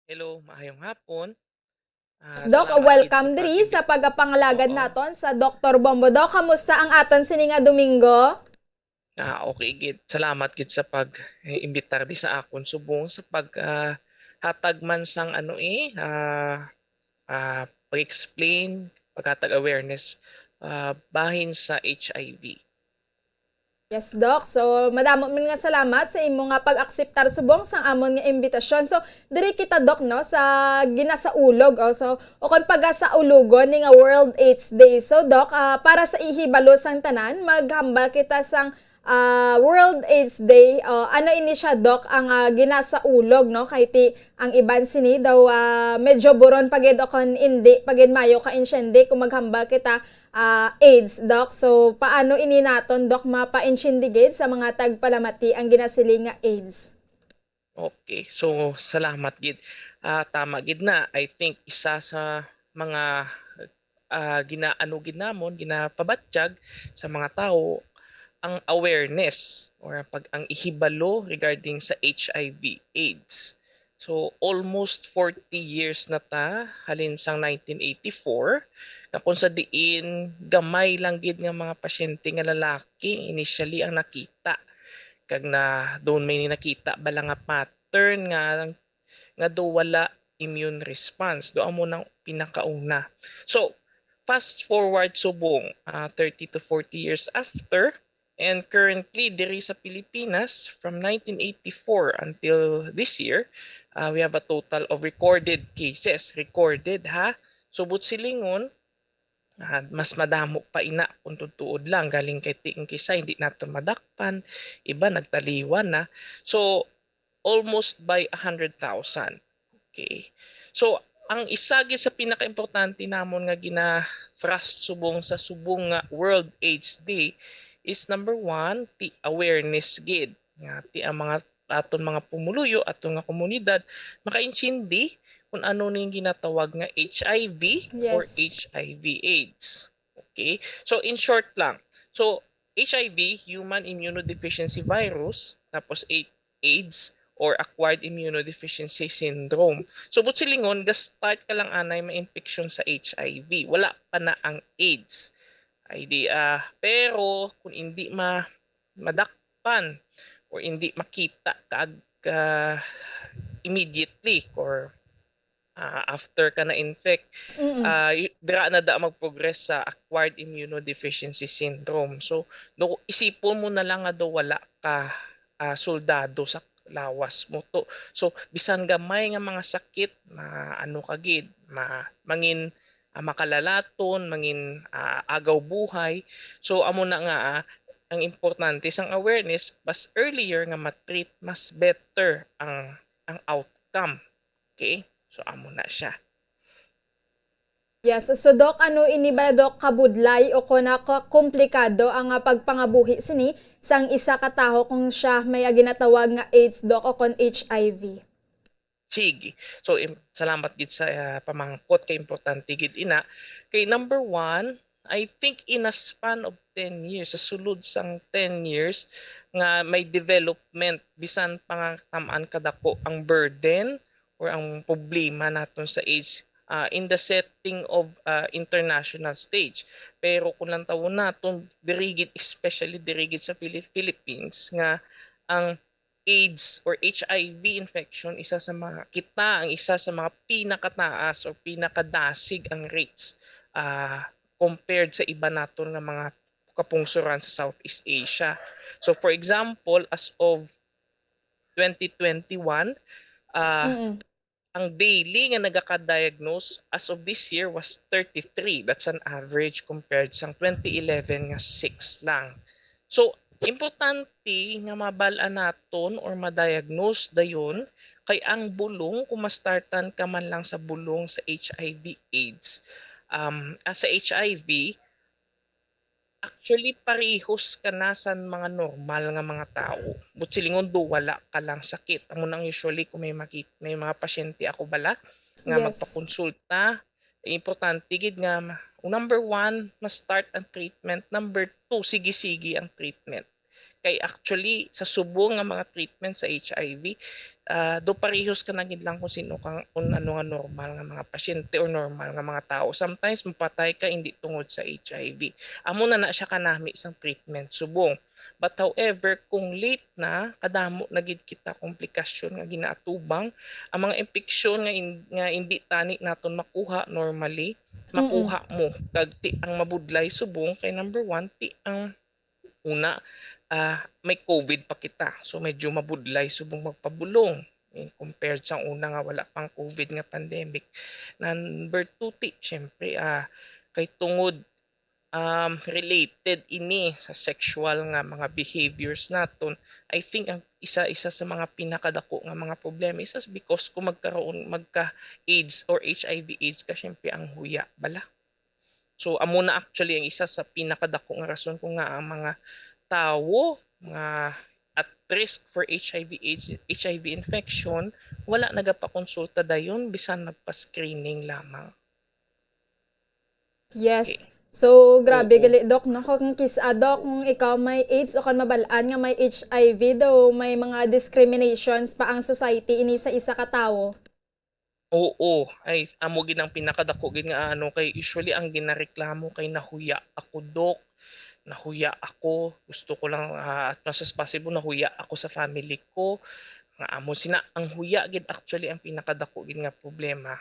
Hello, maayong hapon. Ah, Doc, salamat gid welcome sa diri pag-invite. Sa pagapangalagad Oo. Naton sa Doktor Bombo. Doc, kamusta ang aton sini nga Domingo? Ah, okay gid. Salamat gid sa pag-imbitar di sa akon subong sa pag, ah, hatag man sang ano, eh, ah, ah, pag-explain, paghatag awareness, ah, bahin sa H I V. Yes, Doc. So, madamo man nga salamat sa imo nga pag-akseptar subong sang amon nga imbitasyon. So, diri kita, Doc, no, sa ginasaulog, oh, so, o kon pagasaulogon ni nga World AIDS Day. So, Doc, ah, para sa ihibalo sang tanan, maghambal kita sang, ah, World AIDS Day. Oh, ano ini siya, Doc, ang, ah, ginasaulog, no? Kay ti ang iban sini daw, ah, medyo buron pa gid o kon indi pa gid mayo kaintiende kung maghambal kita, ah, AIDS, Doc. So, paano ini naton, Doc, mapaintiende gid sa mga tagpalamati ang ginasiling nga AIDS? Okay. So, salamat gid. Ah, tama gid na. I think isa sa mga, ah, ginaano gid namon, ginapabatyag sa mga tawo ang awareness or pag, ang ihibalo regarding sa H I V AIDS. So, almost forty years na ta, halin sang nineteen eighty-four, na kung sa diin gamay lang gid nga mga pasyente nga lalaki initially ang nakita. Kag na, doon may nakita bala nga pattern nga, nga do wala immune response. Do amo nang pinakauna. So, fast forward subong, ah, thirty to forty years after, and currently, diri sa Pilipinas, from nineteen eighty-four until this year, ah, we have a total of recorded cases. Recorded, ha? So, buot silingon, ah, mas madamo pa ina kung tuod-tuod lang. Galing kay ti-, kisa hindi nato madakpan, iba nagtaliwan na. So, almost by a hundred thousand. Okay. So, ang isa gid sa pinakaimportante namon nga gina-thrust subong sa subong nga World AIDS Day is, number one, ti awareness gid. Nga ti ang mga aton mga pumuluyo, aton nga komunidad, makaintindi kung ano ning ginatawag nga H I V or Yes. H I V AIDS. Okay? So, in short lang, so, H I V, human immunodeficiency virus, tapos A-, AIDS, or acquired immunodeficiency syndrome. So, buot silingon, ga-start ka lang anay ma-infection sa H I V. Wala pa na ang AIDS. Ay di, ah, pero kung hindi ma-, madakpan or hindi makita kaag-, ah, immediately or ah, after ka na-infect, Mm. ah, y- dira na da mag-progress sa acquired immunodeficiency syndrome. So, do, isipon mo na lang nga do wala ka ah, soldado sa lawas mo to. So, bisan gamay nga mga sakit, ma ano ka gid, ma mangin ah, makalalaton, mangin ah, agaw buhay. So, amo na nga ah, ang importante sang awareness, mas earlier nga ma-treat, mas better ang ang outcome. Okay? So, amo na siya. Yes. So, Doc, ano ini ba, Doc, kabudlay o kon na ka-, komplikado ang ah, pagpangabuhi sini sang isa ka tawo kung siya may ah, ginatawag nga AIDS, Doc, o kon H I V? Sige. So, im- salamat gid sa ah, pamangkot, kay importante gid ina. Kay number one, I think in a span of ten years, sa sulod sang ten years nga may development, bisan pa nga tam-an kadako ang burden or ang problema naton sa AIDS ah, in the setting of ah, international stage. Pero kung lantawon naton diri gid, especially diri gid sa Phili- Philippines, nga ang AIDS or H I V infection, isa sa mga, kita ang isa sa mga pinakataas or pinakadasig ang rates ah, compared sa iba naton nga mga kapungsoran sa Southeast Asia. So, for example, as of twenty twenty-one, ah, Mm. ang daily nga nagaka-diagnose as of this year was thirty-three. That's an average compared sang twenty eleven nga six lang. So, importante nga mabal-an naton or ma-diagnose dayon kay ang bulong, kung ma-startan ka man lang sa bulong sa H I V AIDS, um, ah, sa H I V, actually, parehos ka na sa mga normal nga mga tawo. But silingon do, wala ka lang sakit. Amo nang usually kung may makit may mga pasyente ako bala nga Yes. magpakonsulta, importante gid nga ma- number one, ma-start ang treatment. Number two, sige-sige ang treatment. Kay actually, sa subong nga mga treatment sa H I V, ah, do parehos ka na gid lang kung sino kang, kung ano nga normal nga mga pasyente or normal nga mga tawo. Sometimes mapatay ka hindi tungod sa H I V. Amo na na siya kanami sang treatment subong. But however, kung late na, kadamo na gid kita komplikasyon nga ginaatubang, ang mga impeksyon nga in- nga hindi tani naton makuha normally, Mm-mm. makuha mo. Kag ti ang mabudlay subong kay number one, ti ang una, ah, may COVID pa kita. So, medyo mabudlay subong magpabulong, eh, compared sa una nga wala pang COVID nga pandemic. Number two, ti, syempre, ah, kay tungod, um, related ini sa sexual nga mga behaviors naton. I think ang isa, isa sa mga pinakadako nga mga problema is because kung magkaroon, magka-AIDS or H I V AIDS ka, syempre ang huya bala. So, amo na actually ang isa sa pinakadako nga rason kung nga ang mga tawo nga at risk for H I V AIDS, H I V infection, wala nagapakonsulta dayon, bisan nagpa-screening lamang. Yes. Okay. So, grabe Oo. gali, Doc, no? Kung kis-, ah, Doc, kung ikaw may AIDS o kung mabal-an nga may H I V daw, may mga discriminations pa ang society ini sa isa ka tawo. Oo, ay, amo gid ang pinakadako gid nga ano, kay usually ang ginareklamo kay nahuya ako, Doc. Nahuya ako, gusto ko lang, ah, as much as possible, nahuya ako sa family ko. Nga amo sina, ang huya gid actually ang pinakadako gid nga problema.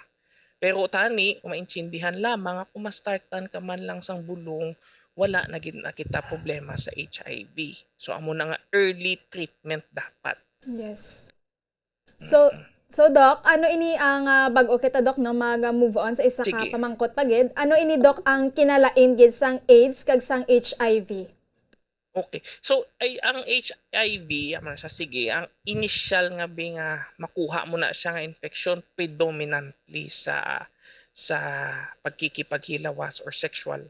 Pero tani, maintindihan lamang nga kung ma-startan ka man lang sang bulong, wala na gid na kita problema sa H I V. So, amo na nga early treatment dapat. Yes. So, so Doc, ano ini ang ah, bag-o kita, Doc, no, mag-move on sa isa ka Sige. pamangkot pa gid. Ano ini, Doc, ang kinalain gid sang AIDS kag sang H I V? Okay. So, ay ang H I V, amo na siya, sige, ang initial nga bi nga makuha mo na siya nga infection predominantly sa sa pagkikipaghilawas or sexual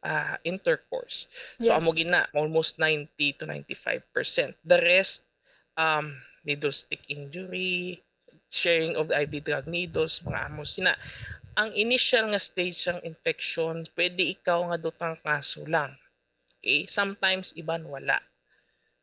ah, intercourse. So, amo Yes. gina, almost ninety to ninety-five percent. The rest, um, needle stick injury, sharing of the I V drug needles, mga amo sina. Ang initial nga stage sang infection, pwede ikaw nga dutrangkaso lang. Okay? Sometimes, iban wala.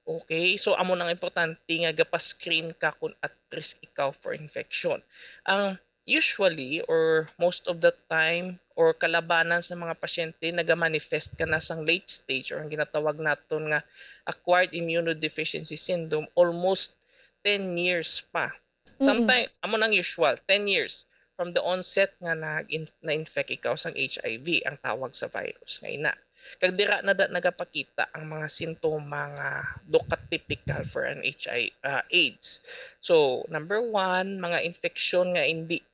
Okay? So, amo nang importante nga gapa-screen ka kung at risk ikaw for infection. Ang usually, or most of the time, or kalabanan sa mga pasyente, nagamanifest ka na sang late stage, or ang ginatawag naton nga acquired immunodeficiency syndrome, almost ten years pa. Mm-mm. Sometimes, amo nang usual, ten years. from the onset nga nag-in-, na-infect ikaw sang H I V, ang tawag sa virus nga ina. Kag dira na da nagapakita ang mga sintoma nga do ka typical for an H I, ah, AIDS. So, number one, mga infeksyon nga hindi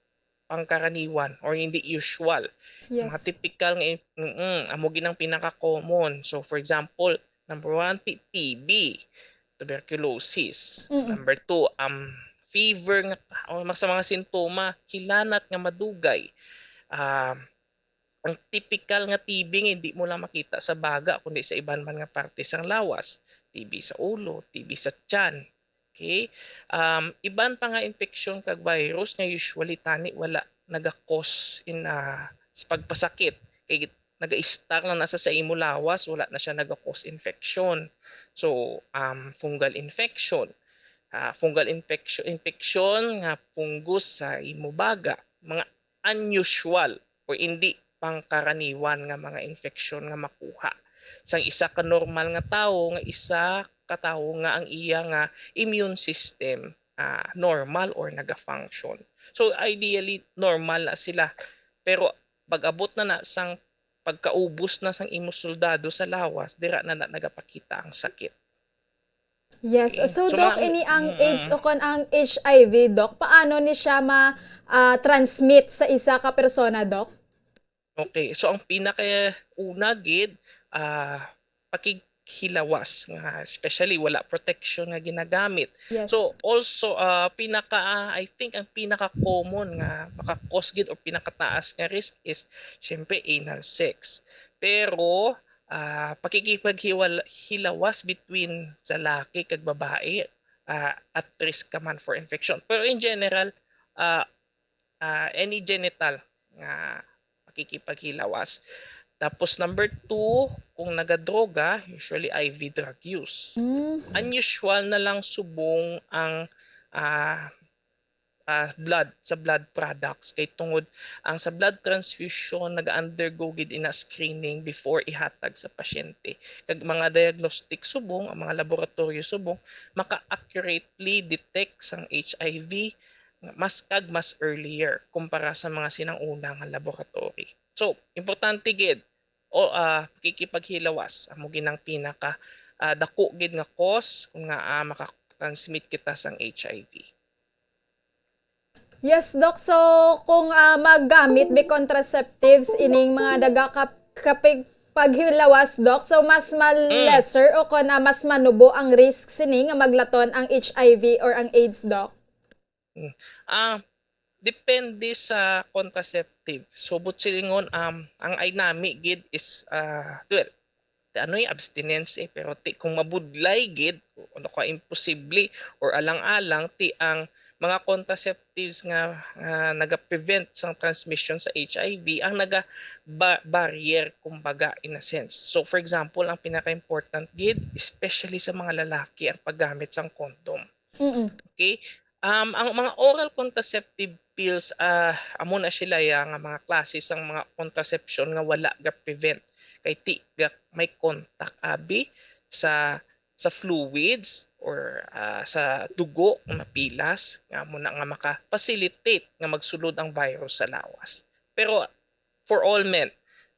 pangkaraniwan or hindi usual. Mga Yes. typical nga inf-, mm, amo gid ang pinaka-common. So, for example, number one, ti-, T B, tuberculosis. Mm-mm. Number two, um, fever nga, o mas-, sa mga sintoma, hilanat nga madugay. Ah, ang typical nga T B nga hindi mo lang makita sa baga, kundi sa iban man nga parte sang lawas. T B sa ulo, T B sa tiyan. Okay? Um, iban pa nga infeksyon kag virus nga usually tani wala naga-cause in, ah, sa pagpasakit. Kay naga-start na nasa sa imo lawas, wala na siya naga-cause infection. So, um, fungal infection. Ah, fungal infection, infeksyon nga fungus sa imo baga. Mga unusual or hindi pangkaraniwan nga mga infeksyon nga makuha sang isa ka normal nga tawo nga isa ka tawo nga ang iya nga immune system, ah, normal or naga-function. So, ideally, normal na sila. Pero pag-abot na na sang pagkaubos na sang imo soldado sa lawas, dira na, na nagapakita ang sakit. Yes. Okay. So, So, Doc, mga ini ang Mm, AIDS mm. o kon ang H I V, Doc, paano ni siya ma-, ah, transmit sa isa ka persona, Doc? Okay. So, ang pinakauna gid, ah, pakighilawas nga, especially wala protection nga ginagamit. Yes. So, also, ah, pinaka, ah, I think ang pinaka-common nga maka-cause gid o pinakataas nga risk is, syempre, anal sex. Pero, ah, pakikipaghiwal-, hilawas between sa laki kag babae, ah, at risk ka man for infection. Pero in general, ah, ah, any genital nga pakikipaghilawas. Tapos number two, kung nagadroga, usually I V drug use. Mm. Unusual na lang subong ang, ah, ah, blood, sa blood products. Kay tungod ang sa blood transfusion, nag-undergo gid ina screening before ihatag sa pasyente. Kag mga diagnostic subong, ang mga laboratorio subong, maka-accurately detect sang H I V mas, kag mas earlier kumpara sa mga sinang-una nga laboratory. So, importante gid, o, ah, pakikipaghilawas, amo gid ang pinaka, ah, dako gid nga cause kung nga, ah, maka-transmit kita sang H I V. Yes, Doc. So, kung, ah, maggamit mi contraceptives ining mga daga kap-, kapig-, paghilawas, Doc, so mas ma-, Mm. lesser o kon, ah, mas manubo ang risk sini nga maglaton ang H I V or ang AIDS, Doc? Mm. Ah, depende sa contraceptive. So, buot silingon, um, ang ay nami gid is, ah, well, ti ano yung abstinence eh, pero ti, kung mabudlay gid, ano ka, imposible or alang-alang, ti ang mga contraceptives nga, nga naga-prevent sang transmission sa H I V ang naga ba-, barrier, kumbaga, in a sense. So, for example, ang pinaka-important gid, especially sa mga lalaki, ang paggamit sang condom. Mm-mm. Okay? Um, ang mga oral contraceptive pills, ah, amo na sila ya nga mga klase sang mga contraception nga wala ga-prevent kay ti ga may contact abi sa, sa fluids or, ah, sa dugo nga mapilas, nga amo na nga maka-facilitate nga magsulod ang virus sa lawas. Pero for all men,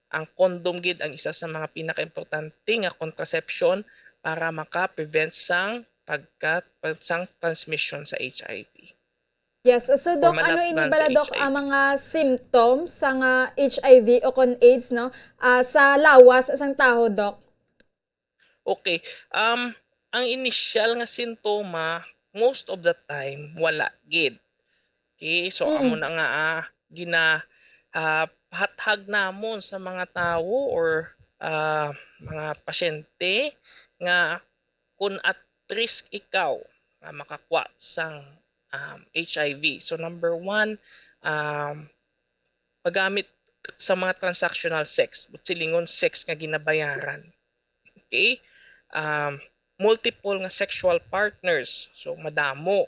ang condom gid ang isa sa mga pinakaimportante nga contraception para maka-prevent sang pagka-, sang transmission sa H I V. Yes. So, Doc, ano ini bala, Doc, ang mga symptoms sa nga H I V o kon AIDS, no? Ah, sa lawas sang tawo, Doc? Okay. Um, ang initial nga sintoma, most of the time, wala gid. Okay, so amo Mm-mm. na nga, ah, gina-, ah, hathag namon sa mga tawo or, ah, mga pasyente nga kung at risk ikaw nga makakuha sang, um, H I V. So, number one, um, paggamit sa mga transactional sex, buot silingon sex nga ginabayaran. Okay? Um, multiple nga sexual partners. So, madamo.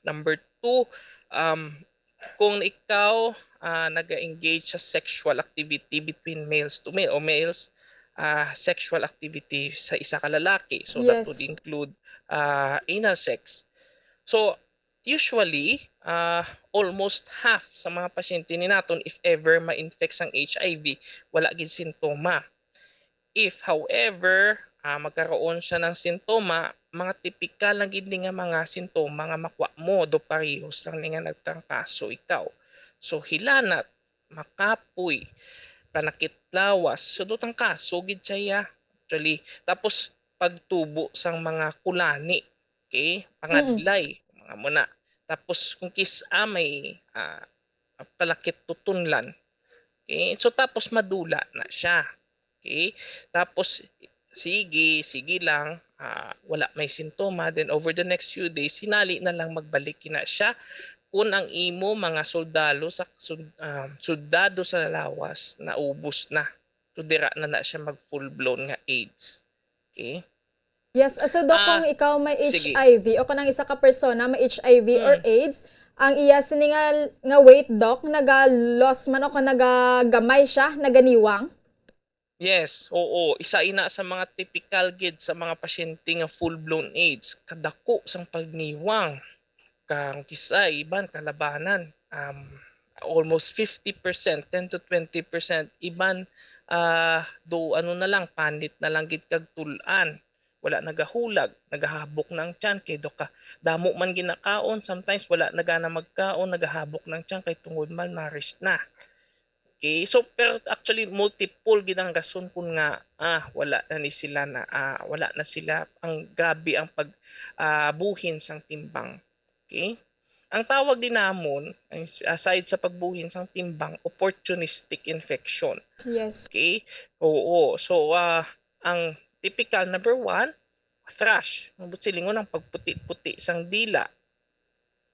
Number two, um, kung ikaw, ah, naga-engage sa sexual activity between males to male o males, ah, sexual activity sa isa ka lalaki. So, that would Yes. include, ah, anal sex. So, usually, ah, almost half sa mga pasyente ni naton, if ever ma-infect sang H I V, wala gid sintoma. If, however, ah, magkaroon siya ng sintoma, mga tipikal lang gid ni nga mga sintoma nga makuha mo do parehos lang ni nga nagtrangkaso ikaw. So, hilanat, makapoy, panakit lawas. So, do trangkaso gid siya, ya. Actually, tapos pagtubo sang mga kulani, okay? Pangadlay, mga muna. Tapos kung kis-a may, ah, palakit tutunlan. Okay? So, tapos madula na siya. Okay? Tapos, sige, sige lang, ah, wala may sintoma. Then, over the next few days, hinali na lang magbalik na siya. Kung ang imo mga sundalo sa sud-, ah, sundalo sa lawas, naubos na. So, dira na na siya mag full-blown nga AIDS. Okay? Yes, ah, so, Doc, Ah, kung ikaw may sige. H I V o kung ang isa ka persona may H I V or Mm. AIDS, ang iya sini nga, nga weight, Doc, naga-loss man o kung nagagamay siya, naganiwang? Yes, oo. Isa ina sa mga typical gid sa mga pasyente nga full-blown AIDS, kadako sang pagniwang. Kang kis-a, iban kalabanan, um, almost fifty percent, ten to twenty percent, iban, ah, do ano na lang, panit na lang gid kag tul-an. Wala nagahulag, nagahabok na ang tiyan kay do ka, damo man ginakaon, sometimes wala na gana magkaon, nagahabok na ang tiyan kay tungod malnourished na. Okay, so, pero actually, multiple gid ang rason kun nga, ah, wala na ni sila na, ah, wala na sila, ang grabe ang pag, ah, buhin sang timbang. Okay? Ang tawag din namon, ang s-, aside sa pagbuhin sang timbang, opportunistic infection. Yes. Okay? Oo. So, ah, ang typical, number one, thrush. Ang buot silingon, ang pagputi-puti sang dila.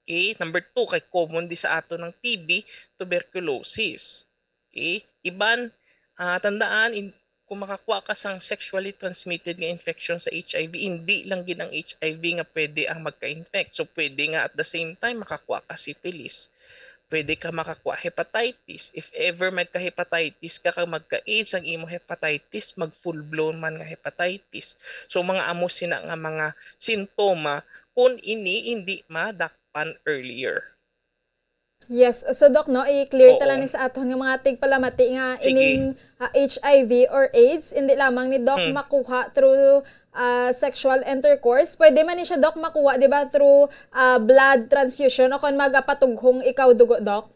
Okay? Number two, kay common di sa ato ng T B, tuberculosis. Okay? Iban, ah, tandaan, in, kung makakuha ka sang sexually transmitted nga infection sa H I V, hindi lang gid ang H I V nga pwede ang magka-infect. So, pwede nga at the same time makakuha ka syphilis. Pwede ka makakuha hepatitis. If ever magka-hepatitis ka, kag magka-AIDS ang imo hepatitis, mag full-blown man nga hepatitis. So, mga amo sina nga mga sintoma kung ini hindi madakpan earlier. Yes. So, Doc, no, i-clear ta lang Oo. ni sa aton nga mga tigpalamati nga Sige. ining, ah, H I V or AIDS, hindi lamang ni Doc Hmm. makuha through, ah, sexual intercourse. Pwede man ni siya, Doc, makuha, di ba, through, ah, blood transfusion o kon magapatughong ikaw dugo, Doc?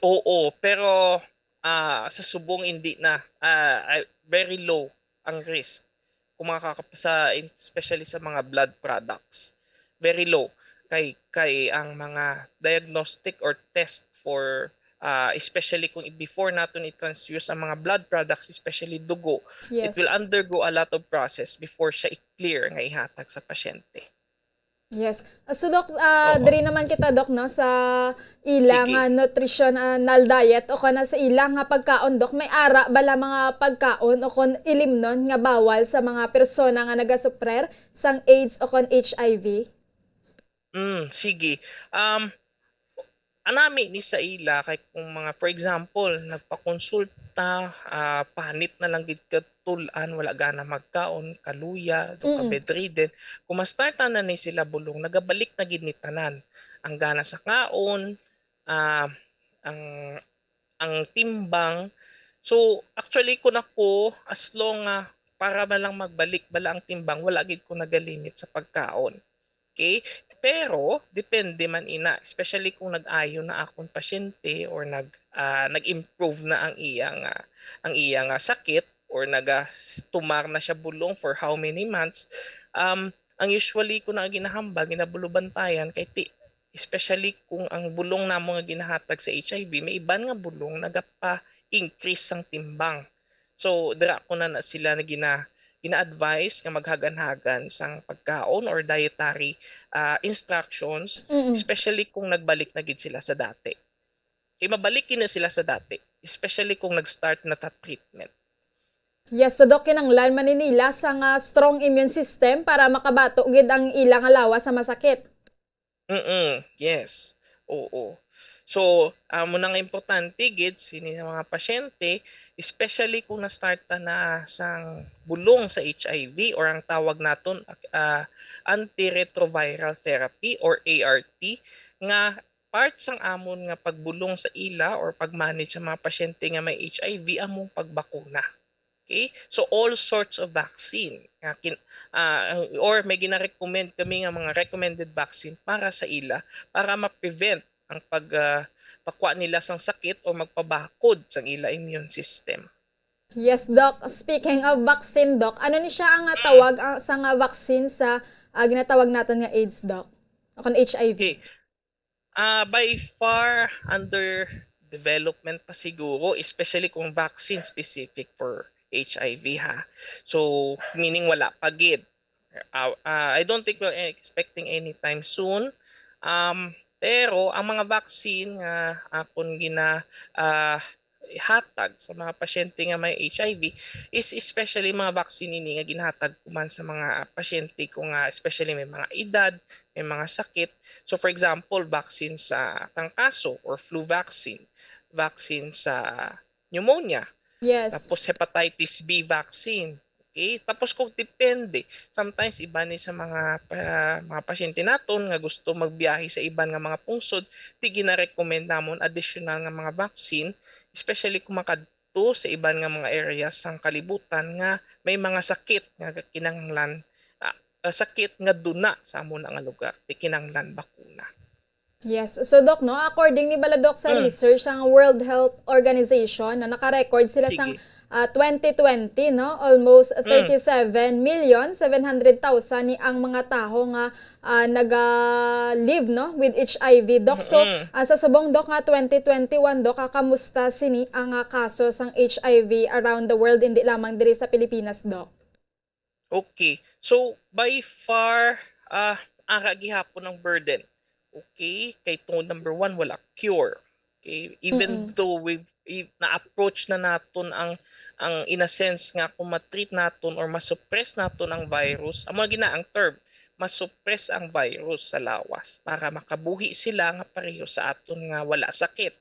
Oo, pero, ah, sa subong hindi na, ah, ay, very low ang risk kung makakap-, sa, especially sa mga blood products. Very low. Kay, kay ang mga diagnostic or test for, ah, especially kung before naton i-transfuse ang mga blood products, especially dugo, it Yes. will undergo a lot of process before siya i-clear nga ihatag sa pasyente. Yes. Ah, so, Doc, ah, Oo. diri naman kita, Doc, no, sa ila Sige. nga nutritional diet o kana sa ila nga pagkaon, Doc. May ara bala mga pagkaon o kon ilimnon nga bawal sa mga persona nga nagasuprer sang AIDS o kon H I V? Mm, sige. Um, anami ni sa ila kay kung mga, for example, nagpakonsulta, ah, panit na lang gid ka tul-an, wala gana magkaon, kaluya, do ka Mm. bedridden. Kung ma-start na ni sila bulong, nagabalik na gid ni tanan. Ang gana sa kaon, ah, ang, ang timbang. So, actually, kung ako, as long nga para man lang magbalik bala ang timbang, wala gid ko nagalimit sa pagkaon. Okay? Pero, depende man ina, especially kung nag-ayo na akong pasyente or nag, ah, nag-improve na ang iya nga, ang iya nga sakit or nagatumar na siya bulong for how many months, um, ang usually ko na ginahambal, ginabulubantayan kay ti-, especially kung ang bulong namo nga ginahatag sa H I V, may iban nga bulong nagapa-increase sang timbang. So, dira ko na, na sila na gina-, gina-advise nga maghagan-hagan sang pagkaon or dietary, ah, instructions, Mm. especially kung nagbalik na gid sila sa dati. Kay mabalik gid na sila sa dati, especially kung nag-start na ta treatment. Yes, so, Doc, kinahanglan man ni nila sang, ah, strong immune system para makabato gid ang ila nga lawas sa masakit. Mm, yes. Oo. So, amo na nga importante gid sini nga mga pasyente, especially kung na-start ta na sang bulong sa H I V or ang tawag naton, ah, antiretroviral therapy or A R T, nga part sang amon nga pagbulong sa ila or pag-manage sa mga pasyente nga may H I V among pagbakuna. Okay? So, all sorts of vaccine nga kin-, ah, or may gina-recommend kami nga mga recommended vaccine para sa ila, para ma-prevent ang pag, ah, pakuha nila sang sakit o magpabakod sang ila immune system. Yes, Doc. Speaking of vaccine, Doc, ano ni siya ang, ah, tawag, ah, sa nga vaccine sa, ah, ginatawag naton nga AIDS, Doc? O kon H I V? Okay. Ah, by far under development pa siguro, especially kung vaccine specific for H I V, ha. So, meaning wala pa gid. Ah, ah, I don't think we're expecting anytime soon. Um, pero ang mga vaccine nga akon gina, ah, hatag sa mga pasyente nga may H I V is especially mga vaccine ini nga ginhatag ko man sa mga pasyente ko nga especially may mga edad, may mga sakit. So, for example, vaccine sa tangkaso or flu vaccine, vaccine sa pneumonia, Yes. tapos hepatitis B vaccine. Okay? Tapos kung depende, sometimes iba ni sa mga pa-, mga pasyente naton nga gusto magbiyahe sa iban nga mga pungsod, di gina-recommend namon additional nga mga vaccine, especially kung makadto sa iban nga mga areas sang kalibutan nga may mga sakit nga kinahanglan, ah, ah, sakit nga duna sa amo na nga lugar, di kinahanglan bakuna. Yes. So, Doc, no, according ni bala, Doc, sa Mm. research sang World Health Organization, no, naka-record sila sang, Sige. ah, twenty twenty, no, almost Mm. thirty-seven million seven hundred thousand ni ang mga taho nga, ah, naga-live, no, with H I V, Doc. So, Mm-mm. ah, sa subong, Doc, nga twenty twenty-one, Doc, ah, kamusta sini ang, ah, kaso sang H I V around the world, hindi lamang diri sa Pilipinas, Doc? Okay. So, by far, ah, ara gihapon ang burden. Okay? Kay tungod, number one, wala cure. Okay? Even Mm-mm. though we've, i-, na-approach na naton ang, ang in a sense nga kung ma-treat naton or ma-suppress naton ang virus, amo gina ang term, ma-suppress ang virus sa lawas para makabuhi sila nga pareho sa aton nga wala sakit.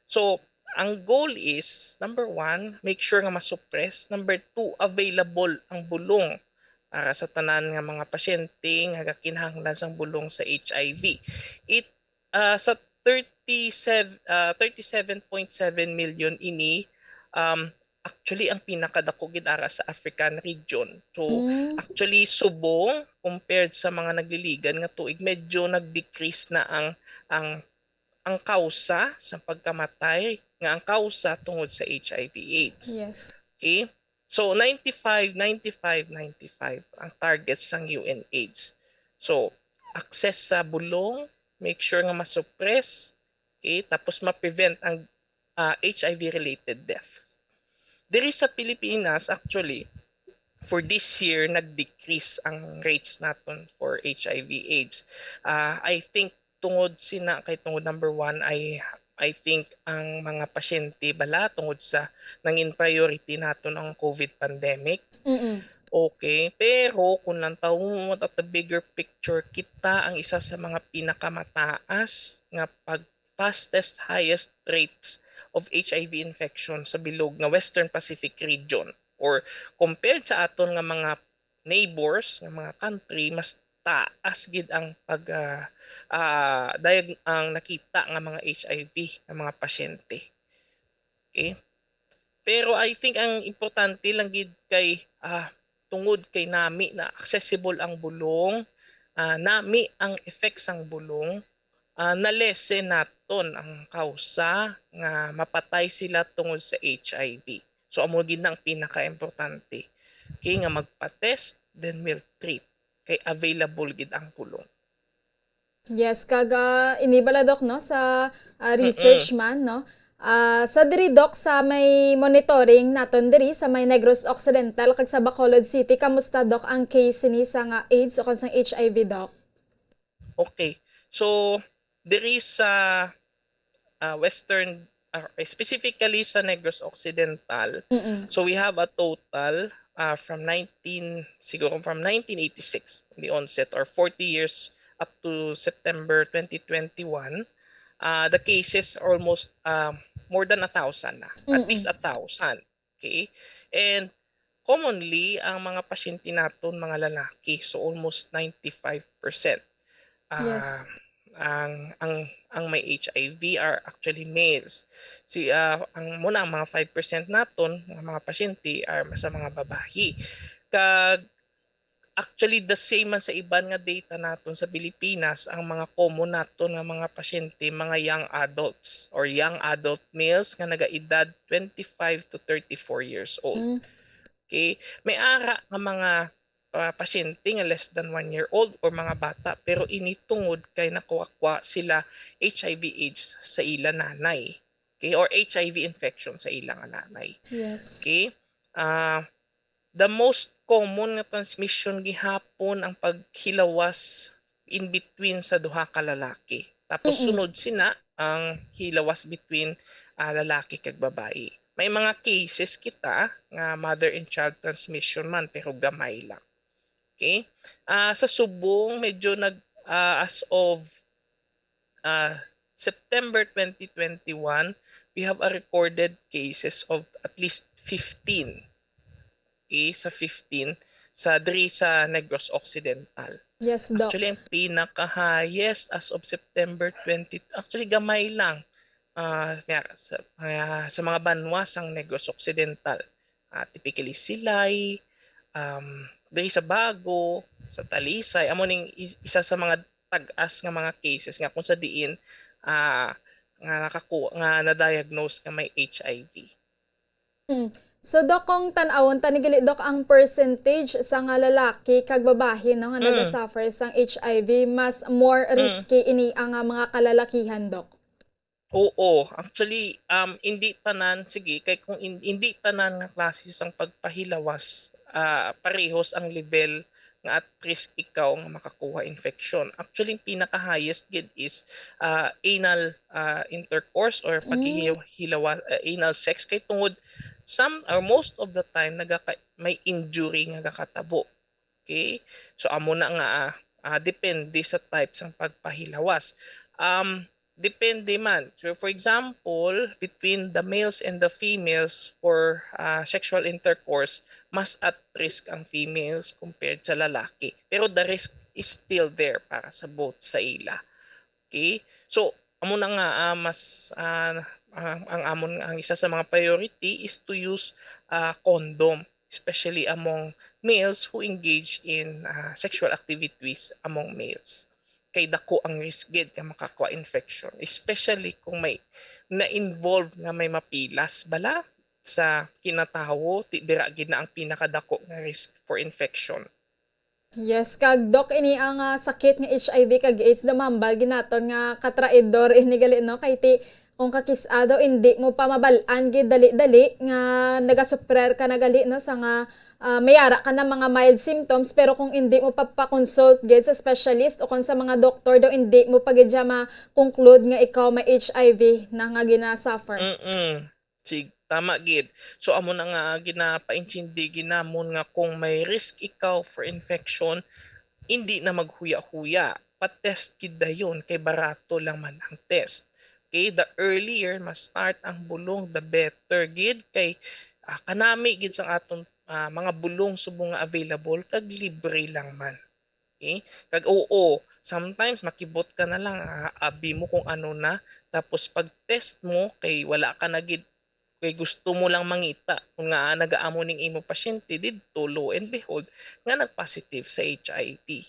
So, ang goal is, number one, make sure nga ma-suppress. Number two, available ang bulong para sa tanan nga mga pasyente nga gakinahanglan sang bulong sa H I V. It, ah, sa thirty-seven, ah, thirty-seven point seven million ini, um, actually, ang pinakadako gid ara sa African region. So, Mm. actually, subong compared sa mga nagliligan nga tuig, medyo nag-decrease na ang, ang, ang kausa sa pagkamatay nga ang kausa tungod sa H I V AIDS. Yes. Okay? So, ninety-five, ninety-five, ninety-five ang target sang U N AIDS. So, access sa bulong, make sure nga ma-suppress, okay? Tapos ma-prevent ang, ah, H I V-related death. Diri sa Pilipinas, actually, for this year, nag-decrease ang rates naton for H I V AIDS. Ah, I think tungod sina, kay tungod number one, I, I think ang mga pasyente bala tungod sa nangin priority naton ang COVID pandemic. Mm-mm. Okay, pero kung lang tawo mo at the bigger picture, kita ang isa sa mga pinakamataas nga pag fastest, highest rates of H I V infection sa bilog nga Western Pacific region, or compared sa aton nga mga neighbors nga mga country, mas taas gid ang pag, ah, ah, diag-, ang nakita nga mga H I V nga mga pasyente. Okay? Pero I think ang importante lang gid kay, ah, tungod kay nami na accessible ang bulong, ah, nami ang effects sang bulong, ah, na-lessen naton ang kausa nga mapatay sila tungod sa H I V. So, amo gid na ang pinaka-importante. Okay, nga magpa-test, then we'll treat. Kay available gid ang bulong. Yes, kag, ah, ini bala, Doc, no, sa, ah, Mm-mm. research man, no? Ah, sa diri, Doc, sa may monitoring naton diri sa may Negros Occidental kag sa Bacolod City, kamusta, Doc, ang case sini sa nga AIDS o kon sang H I V, Doc? Okay. So, diri sa, ah, Western, ah, specifically sa Negros Occidental, Mm-mm. so we have a total, ah, from nineteen, siguro from nineteen eighty-six, the onset, or forty years up to September twenty twenty-one, ah, the cases almost, ah, more than a thousand na. At Mm-mm. least a thousand. Okay? And commonly, ang mga pasyente naton mga lalaki. So almost ninety-five percent. Ah, Yes. ang ang ang may H I V are actually males. Si ah, ang muna ang mga five percent naton nga mga pasyente are sa mga babayi. Kag actually the same man sa iban nga data naton sa Pilipinas, ang mga common naton nga mga pasyente mga young adults or young adult males nga nagaedad twenty-five to thirty-four years old. Mm. Okay? May ara nga mga ah, pasyente nga less than one year old or mga bata, pero ini tungod kay nakuha sila H I V AIDS sa ila nanay. Okay? Or H I V infection sa ila nga nanay. Yes. Okay? Ah, the most common nga transmission gihapon ang paghilawas in between sa duha ka lalaki. Tapos Mm-mm. sunod sina ang hilawas between ah, lalaki kag babayi. May mga cases kita nga mother and child transmission man, pero gamay lang. Okay? Ah, sa subong, medyo nag ah, as of ah, September twenty twenty-one, we have a recorded cases of at least fifteen. Okay, sa fifteen sa diri sa Negros Occidental. Yes, Doc. Actually, ang pinaka-highest as of September twenty, actually gamay lang. Ah, nga, sa, ah, sa mga banwa sang Negros Occidental, ah, typically Silay, um, diri sa Bago, sa Talisay, amo ning is- isa sa mga tag-as nga mga cases nga kung sa diin ah, nga nakakuha nga na-diagnose nga may H I V. Mm. So, Doc, kung tan-awon ta ni gali, Doc, ang percentage sa nga lalaki kag babayi, no, nga Mm. nagasuffer sang H I V, mas more Mm. risky ini ang, ah, mga kalalakihan, Doc. Oo, actually, um, hindi tanan, sige, kay kung in- hindi tanan nga klase sang pagpahilawas, ah, parehos ang level nga at risk ikaw nga makakuha infection. Actually, ang pinaka-highest gid is ah, anal ah, intercourse or Mm. paghihilawa, ah, anal sex, kay tungod some or most of the time nagaka may injury nga gakatabo. Okay? So amo na nga ah, ah, depende sa type sang pagpahilawas. Um, depende man. So for example, between the males and the females for ah, sexual intercourse, mas at risk ang females compared sa lalaki. Pero the risk is still there para sa both sa ila. Okay? So amo na nga ah, mas ah, ang, ang amon ang isa sa mga priority is to use ah, condom, especially among males who engage in ah, sexual activities among males. Kay dako ang risk gid nga makakuha infection, especially kung may na-involve nga may mapilas bala sa kinatawo, ti dira gid na ang pinakadako nga risk for infection. Yes, kag Doc, ini ang ah, sakit nga H I V kag AIDS, daw mahambal gid naton nga katraidor ini gali, no? Kay ti kung kakis-a daw, hindi mo pa mabal-an gid dali-dali nga nagasuffer ka na gali, no, sa nga ah, may ara ka na mga mild symptoms, pero kung hindi mo pa pa-consult gid sa specialist o kung sa mga doktor daw, hindi mo pa gid siya ma-conclude nga ikaw may H I V na nga gina-suffer. Mm-mm. Sig, tama gid. So amo na nga ginapaintindi ginamon nga kung may risk ikaw for infection, hindi na maghuya-huya. Pa-test gid dayon kay barato lang man ang test. Okay, the earlier ma-start ang bulong, the better gid kay ah, kanami gid sang aton ah, mga bulong subong nga available kag libre lang man. Okay? Kag oo, sometimes makibot ka na lang, ah, abi mo kung ano na, tapos pag test mo kay wala ka na gid, kay gusto mo lang mangita kung nga nagaamo ning imo pasyente didto, lo and behold, nga nag-positive sa H I V.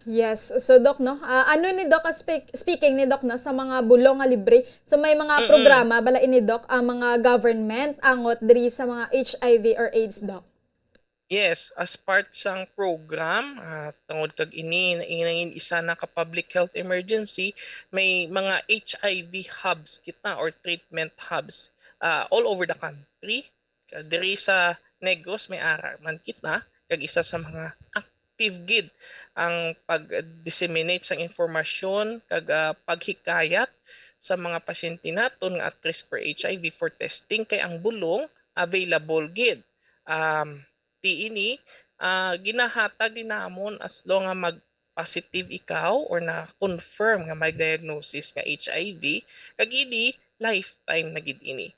Yes. So, Doc, no? Ah, ano ni Doc, ah, speak- speaking ni Doc, no, sa mga bulong nga libre, so may mga Mm-mm. programa bala ini, Doc, ang mga government angot diri sa mga H I V or AIDS, Doc? Yes, as part sang program, ah, tungod kag ini nangin isa na ka public health emergency, may mga H I V hubs kita or treatment hubs ah, all over the country. Diri sa Negros may ara man kita kag isa sa mga active gid ang pag-disseminate sang impormasyon kag ah, paghikayat sa mga pasyente naton nga at risk for H I V for testing kay ang bulong available gid. Um, ti ini ah, ginahatag ni namon as long nga mag positive ikaw or na-confirm nga may diagnosis nga H I V, kag ini, lifetime na gid ini.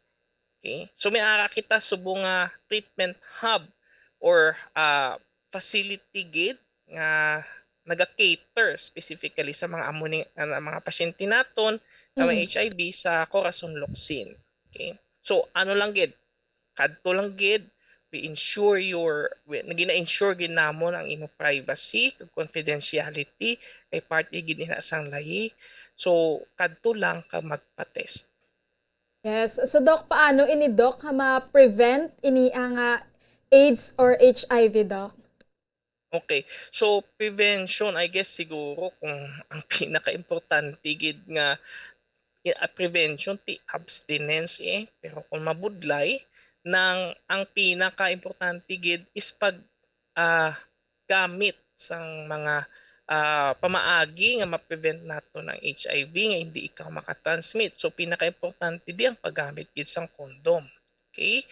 Okay? So, may ara kita subong nga treatment hub or, ah, facility gid nga naga-cater specifically sa mga amo ni, ah, mga pasyente naton nga may Mm. H I V sa Corazon Locsin. Okay? So, ano lang gid, kadto lang gid, we ensure your, we, gina-ensure gid namon ang imo privacy kag confidentiality, kay part gid ina sang layi. So, kadto lang ka magpa-test. Yes. So, Doc, paano ini, Doc, nga ma-prevent ini ang, ah, AIDS or H I V, Doc? Okay. So, prevention, I guess, siguro kung ang pinaka-importante gid nga, i-, ah, prevention, ti abstinence, eh. Pero kung mabudlay, nang, ang pinaka-importante gid is pag, ah, gamit sang mga, ah, pamaagi nga ma-prevent naton ang H I V nga hindi ikaw makatransmit. So, pinaka-importante di ang paggamit gid sang condom. Okay?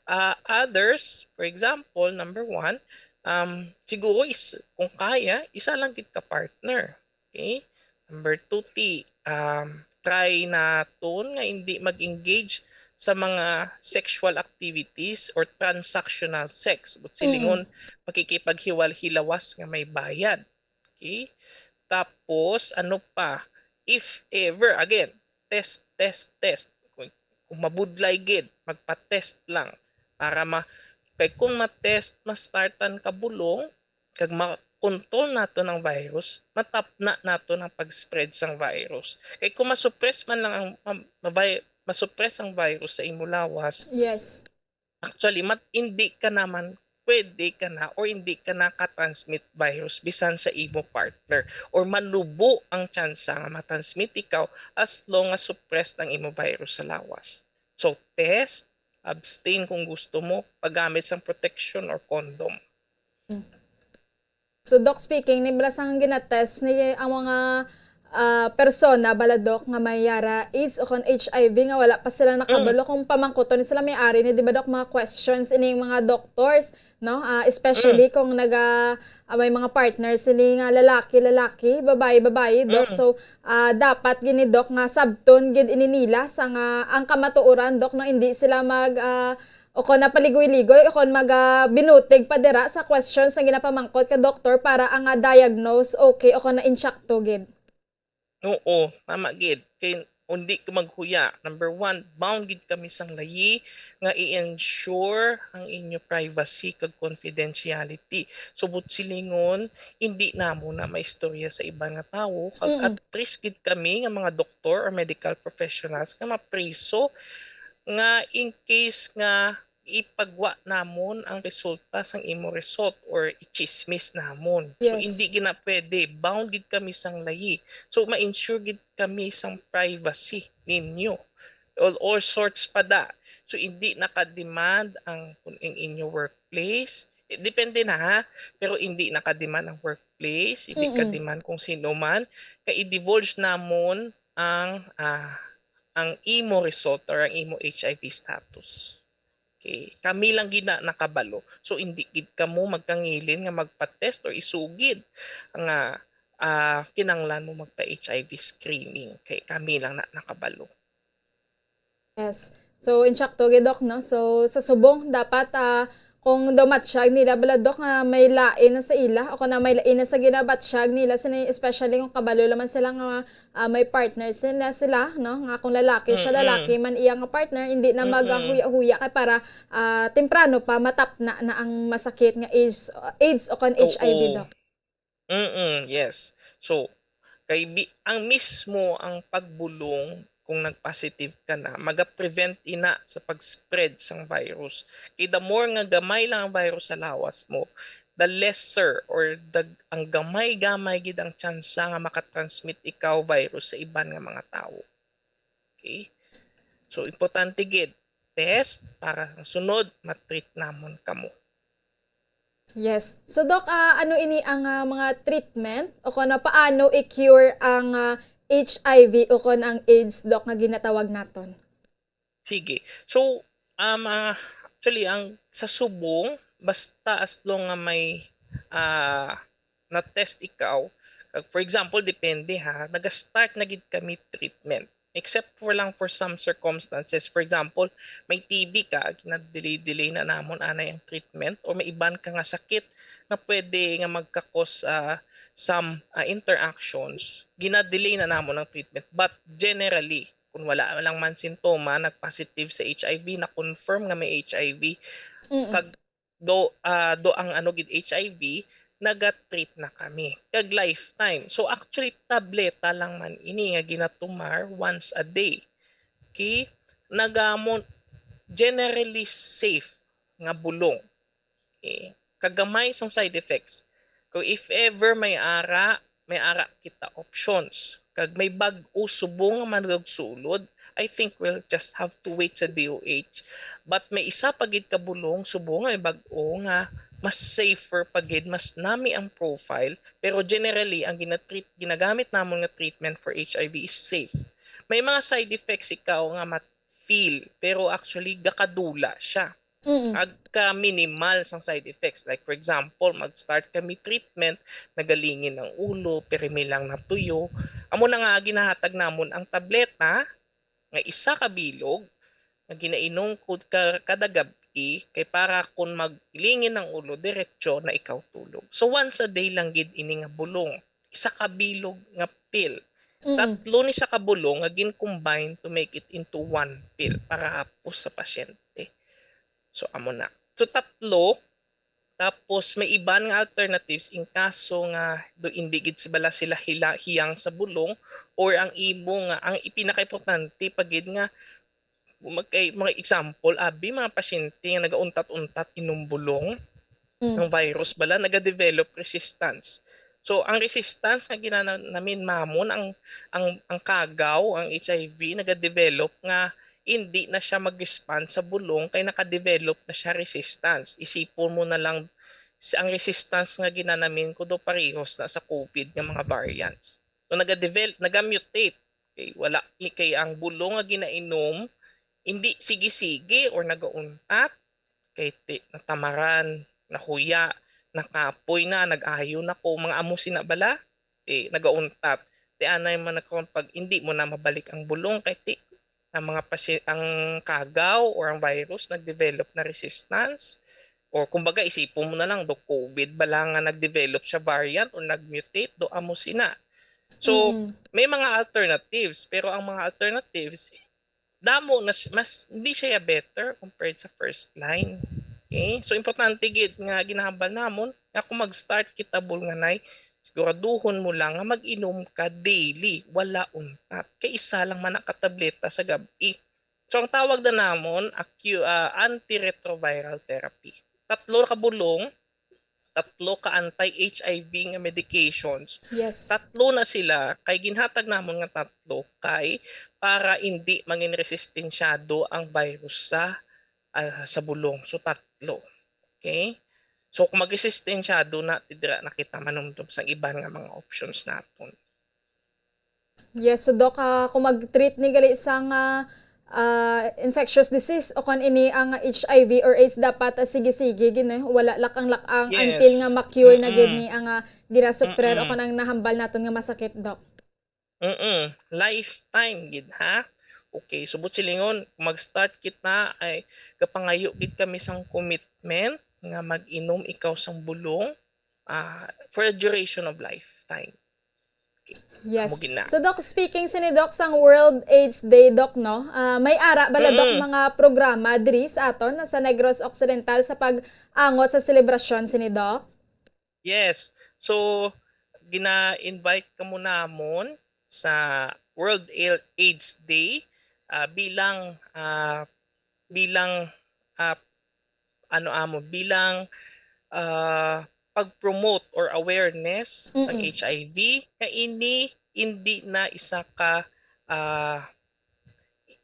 Ah, others, for example, number one, um, siguro is, kung kaya, isa lang gid ka partner. Okay? Number two, ti, um, try naton nga hindi mag-engage sa mga sexual activities or transactional sex. But Mm. silingon, pakikipaghiwal-hilawas nga may bayad. Okay? Tapos, ano pa? If ever, again, test, test, test. Kung, kung mabudlay gid, magpa-test lang para ma-, kay kung ma-test, ma-startan ka bulong, kag ma-control naton ang virus, matapna naton ang pag-spread sang virus. Kay kung ma-suppress man lang ang, ma-, ma-, ma-suppress ang virus sa imo lawas, Yes. actually, mat-, hindi ka naman, pwede ka na or hindi ka naka-transmit virus bisan sa imo partner, or manubo ang tsansa nga ma-transmit ikaw as long as suppressed ang imo virus sa lawas. So, test, abstain kung gusto mo, paggamit sang protection or condom. So, Doc, speaking ni, bala sang ginatest ni ang mga, ah, persona, bala, Doc, nga may yara AIDS o kon H I V nga wala pa sila nakabalo Mm. kung pamangkuton ni sila, may ari ni, di ba, Doc, mga questions ining mga doctors, no? Ah, especially Mm. kung naga-, ah, may mga partners sini nga lalaki, lalaki, babayi, babayi, Doc. Mm. So, ah, dapat gini, Doc, nga sabton gid ini nila sa nga ang kamatuoran, Doc, no, hindi sila mag, ah, o kon napaligoy-ligoy, o kon magabinutig pa dira sa questions nga ginapamangkot ka doktor para ang, ah, diagnose okay o kon na insakto gid. Oo, tama gid. Kay undi ka maghuya. Number one, bound gid kami sang layi nga i-ensure ang inyo privacy kag confidentiality. So, buot silingon, hindi namo na maistorya sa iban nga tawo, kag Mm. at risk gid kami nga mga doktor or medical professionals nga mapriso nga in case nga ipagwa namon ang resulta sang imo result or ichismis namon. So, Yes. hindi gid na pwede. Bound gid kami sang layi. So, ma-ensure gid kami sang privacy ninyo. All, all sorts pa da. So, hindi naka-demand ang, kung ang inyo workplace. Eh, depende na, ha? Pero hindi naka-demand ang workplace, hindi Mm-mm. ka-demand kung sino man. Kay i-divulge namon ang, ah, ang imo result or ang imo H I V status. Okay, kami lang gid na nakabalo. So, hindi gid kamo magkangilin nga magpa-test or isugid nga, ah, kinahanglan mo magpa-H I V screening. Kay kami lang na nakabalo. Yes. So, insakto gid, Doc, no? So, sa subong, dapat, ah, kung daw matsyag nila, bala, Doc, nga may lain na sa ila, o kung na may lain na sa ginabatsyag nila, sini-, especially kung kabalo naman sila nga, ah, may partner sila, sila, no? Nga kung lalaki siya, Mm-mm. lalaki man iya nga partner, hindi na Mm-mm. maghuya-huya kay para, ah, temprano pa matapna na ang masakit nga AIDS, AIDS o kon H I V, Oo. Doc. Mm, yes. So, kay bi-, ang mismo ang pagbulong kung nag-positive ka na, maga-prevent ina sa pag-spread sang virus. Kay the more nga gamay lang ang virus sa lawas mo, the lesser or the, ang gamay-gamay gid ang tsansa nga makatransmit ikaw virus sa iban nga mga tawo. Okay? So, importante gid, test para ang sunod, matreat namon kamo. Yes. So, Doc, ah, ano ini ang, ah, mga treatment o kung ano, paano i-cure ang, ah, H I V o kung ang AIDS, Doc, nga ginatawag naton? Sige. So, um, ah, actually, ang sa subong, basta as long nga may, ah, na-test ikaw, Kag, for example, depende ha, naga-start na gid kami treatment. Except for lang for some circumstances. For example, may T B ka, gina-delay-delay na namon anay ang treatment, or may iban ka nga sakit nga pwede nga magkakos, ah, some, ah, interactions, gina-delay na namon ang treatment. But generally, kung wala lang man sintoma, nag-positive sa H I V, na-confirm nga may H I V, Mm-mm. kag do, ah, do ang ano gid, H I V, naga-treat na kami. Kag lifetime. So, actually, tableta lang man ini nga ginatumar once a day. Okay? Nagamon, generally safe nga bulong. Okay? Kagamay sang side effects. Kung if ever may ara, may ara kita options. Kag may bag-o subong nga manugsulod, I think we'll just have to wait sa D O H. But may isa pa gid ka bulong subong nga may bag-o nga mas safer pa gid, mas nami ang profile, pero generally ang ginatreat, ginagamit namon nga treatment for H I V is safe. May mga side effects ikaw nga mat-, feel, pero actually gakadula siya. Mm. Agka minimal sang side effects. Like, for example, mag-start kami treatment, nagalingin ang ulo, pirmi lang natuyo. Amo na nga ginahatag namon ang tableta nga isa ka bilog nga ginainom ko ka-, kada gab-i, kay para kun maglingin ang ulo, diretso na ikaw tulog. So, once a day lang gid ini nga bulong. Isa ka bilog nga pill. Mm. Tatlo ni siya ka bulong nga gin-combine to make it into one pill para hapos sa pasyente. So, amo na. So, tatlo, tapos may iban nga alternatives in kaso nga do, hindi gid bala sila hila-, hiyang sa bulong, or ang imo nga, ang ipinakaimportante pa gid nga, magkay-, mga example, abi, mga pasyente nga nagauntat-untat inom bulong, Mm. ang virus bala, nagadevelop resistance. So, ang resistance nga ginana-, namin mamon, ang, ang, ang kagaw, ang H I V, nagadevelop nga hindi na siya mag-respond sa bulong kay nakadevelop na siya resistance. Isipon mo na lang, si-, ang resistance nga ginanamin ko do parehos na sa COVID nga mga variants. So, nagadevel-, nagamutate. Kay wala, i-, kay ang bulong nga ginainom, hindi sige-sige or nagauntat, kay ti-, natamaran, nahuya, nakapoy na, nag-ayo na ko, mga amo sina bala, ti nagauntat. Ti anay man nagkaon pag hindi mo na mabalik ang bulong, kay ti ang mga pasi-, ang kagaw or ang virus nag-develop na resistance, or kumbaga, isipon mo na lang, do COVID bala nga nag-develop siya variant or nag-mutate, do amo sina. So, Mm. may mga alternatives, pero ang mga alternatives, damo na si-, mas, hindi siya better compared sa first line. Okay? So, importante gid nga ginahambal namon nga kung mag-start kita bulnganay, siguraduhon mo lang nga mag-inom ka daily, wala untat. Kay isa lang man na ka tableta sa gab-i. So, ang tawag na namon, acu-, ah, antiretroviral therapy. Tatlo ka bulong, tatlo ka anti-H I V nga medications. Yes. Tatlo na sila, kay ginhatag namon nga tatlo kay para hindi mangin resistensyado ang virus sa, ah, sa bulong. So, tatlo. Okay? So, kung magresistensya, do na, dira na kita manumdom sa iban nga mga options naton. Yes, so, Doc, ah, kung mag-treat ni gali sang, ah, ah, infectious disease o kon ini ang H I V or AIDS, dapat, ah, sige-sige gid, eh. Wala lakang-lakang Yes. until nga ma-cure na gid Mm-mm. ni ang, ah, ginasuprer o Mm-mm. kon ang nahambal naton nga masakit, Doc. Mm-mm. Lifetime gid, ha? Okay, subot silingon, mag-start kita, ay gapangayo gid kami sang commitment nga mag-inom ikaw sang bulong, ah, for a duration of lifetime. Okay. Yes. Amo gid na. So, Doc, speaking sini, Doc, sang World AIDS Day, Doc, no? Ah, may ara bala, Doc, Mm-mm. mga programa diri sa aton sa Negros Occidental sa pag-angot sa selebrasyon sini, Doc? Yes. So, gina-invite kamo namon sa World Ail-, AIDS Day, ah, bilang, ah, bilang, ah, ano amo, bilang, ah, pag-promote or awareness sa Mm-mm. H I V, nga ini hindi na isa ka, ah,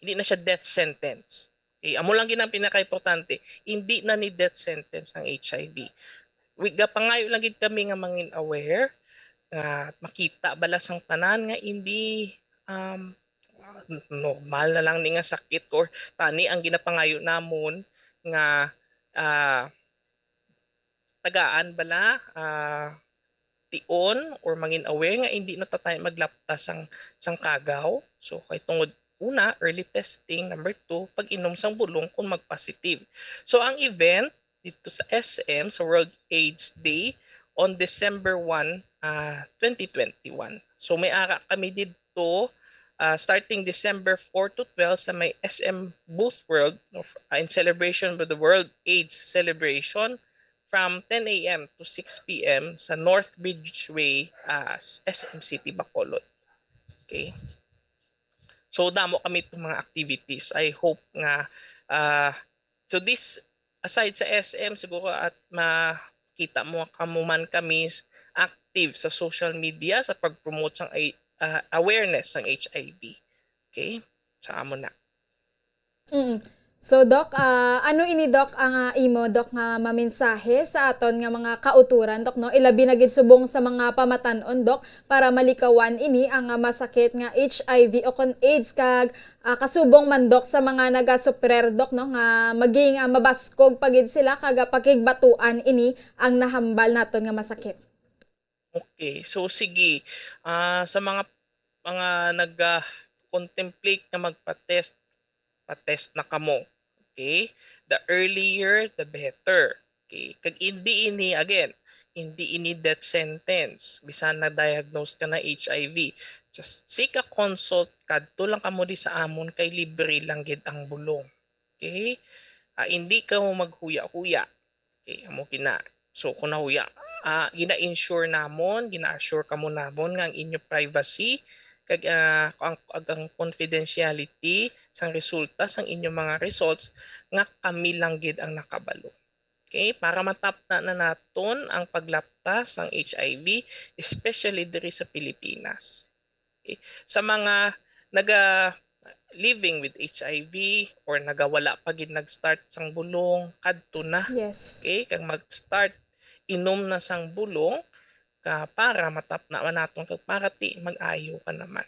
hindi na siya death sentence. Okay, amo lang gid ang pinakaimportante. Hindi na ni death sentence ang H I V. Wi-, gapangayo lang gid kami nga mangin aware, nga makita bala sang tanan nga hindi, um, normal na lang ni nga sakit, or tani ang ginapangayo namon nga, ah, tagaan bala, ah, tion or mangin aware nga hindi na ta tayo maglapta sang, sang kagaw. So, kay tungod una, early testing. Number two, pag-inom sang bulong kung mag-positive. So, ang event dito sa S M, sa World AIDS Day, on December one, ah, twenty twenty-one. So, may ara kami dito, ah, starting December four to twelve sa may S M Booth World, of, ah, in celebration with the World AIDS Celebration from ten a m to six p m sa North Bridgeway, ah, s-, S M City, Bacolod. Okay? So, damo kami itong mga activities. I hope nga, ah, so this, aside sa S M, siguro at makita mo kamo man kami s-, active sa social media sa pag-promote sang a-, ah, awareness sang H I V. Okay? Sa amo na. Mm. So, Doc, ah, ano ini, Doc, ang, ah, imo, Doc, nga mamensahe sa aton nga mga kautoran, Doc, no? Ilabi na gid subong sa mga pamatan-on, Doc, para malikawan ini ang, ah, masakit nga H I V o kon AIDS, kag, ah, kasubong man, Doc, sa mga nagasuprer, Doc, no, nga maging, ah, mabaskog pa gid sila kag, ah, pakigbatuan ini ang nahambal naton nga masakit. Okay. So, sige. Ah, sa mga, mga nag-contemplate nga magpa-test, pa-test na kamo. Okay? The earlier, the better. Okay? Kag hindi ini, again, hindi ini death sentence. Bisan na-diagnose ka na H I V, just seek a consult. Kadto lang kamo di sa amon kay libre lang gid ang bulong. Okay? Ah, hindi kamo maghuya-huya. Okay, amo kina. So, kung nahuya, ah, gina-ensure namon, gina-assure kamo namon nga ang inyo privacy kag, ah, ang, ag-, ang confidentiality sang resulta sang inyo mga results nga kami lang gid ang nakabalo. Okay, para matapna na naton ang paglapta sang H I V, especially diri sa Pilipinas. Okay? Sa mga naga living with H I V or nagawala pa gid nag-start sang bulong, kadto na. Yes. Okay? Kag mag-start inom na sang bulong ka para matapna man naton kag para ti mag-ayo ka naman.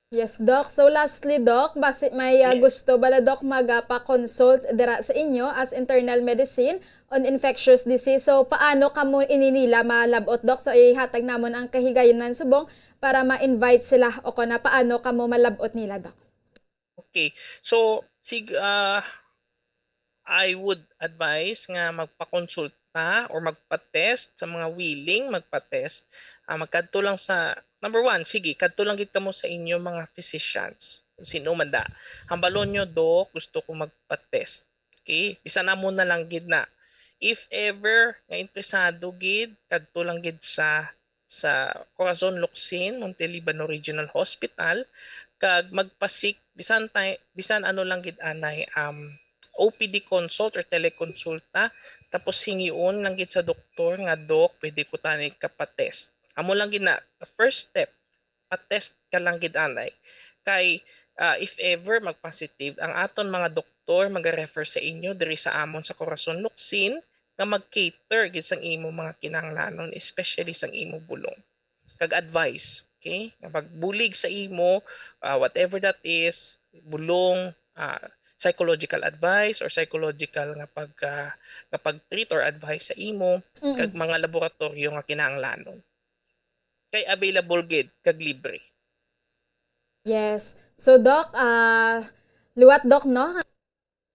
Yes, Doc. So lastly, Doc, basi may ah, Yes. gusto bala, Doc, magapa-consult dira sa inyo as internal medicine on infectious disease. So paano kamo ini nila malab-ot, Doc? So ihatag namon ang kahigayunan subong para ma-invite sila o kon paano kamo malab-ot nila, Doc? Okay. So, sig ah, I would advise nga magpakonsulta or magpa-test sa mga willing magpa-test. Ah, magkadto lang sa, number one, sige, kadto lang gid kamo sa inyo mga physicians. Kung sino man da. Hambalon nyo, "Doc, gusto ko magpa-test." Okay? Bisan amo na lang gid na. If ever nga interesado gid, kadto lang gid sa, sa Corazon Locsin, Monte Libano Regional Hospital, kag magpa-seek bisan tay, bisan ano lang gid anay, um, O P D consult or telekonsulta, tapos hingion lang gid sa doktor nga, "Doc, pwede ko tani ka pa-test?" Amo lang gid na, the first step, pa-test ka lang gid anay. Kay, ah, if ever mag-positive, ang aton mga doktor maga-refer sa inyo diri sa amon sa Corazon Locsin nga mag-cater gid sang imo mga kinahanglanon, especially sang imo bulong kag advice, okay? Nga pagbulig sa imo, ah, whatever that is, bulong, ah, psychological advice or psychological nga pag, ah, nga pag-treat or advice sa imo, Mm. kag mga laboratoryo nga kinahanglanon. Kay available gid kag libre. Yes. So, Doc, ah, liwat, Doc, no?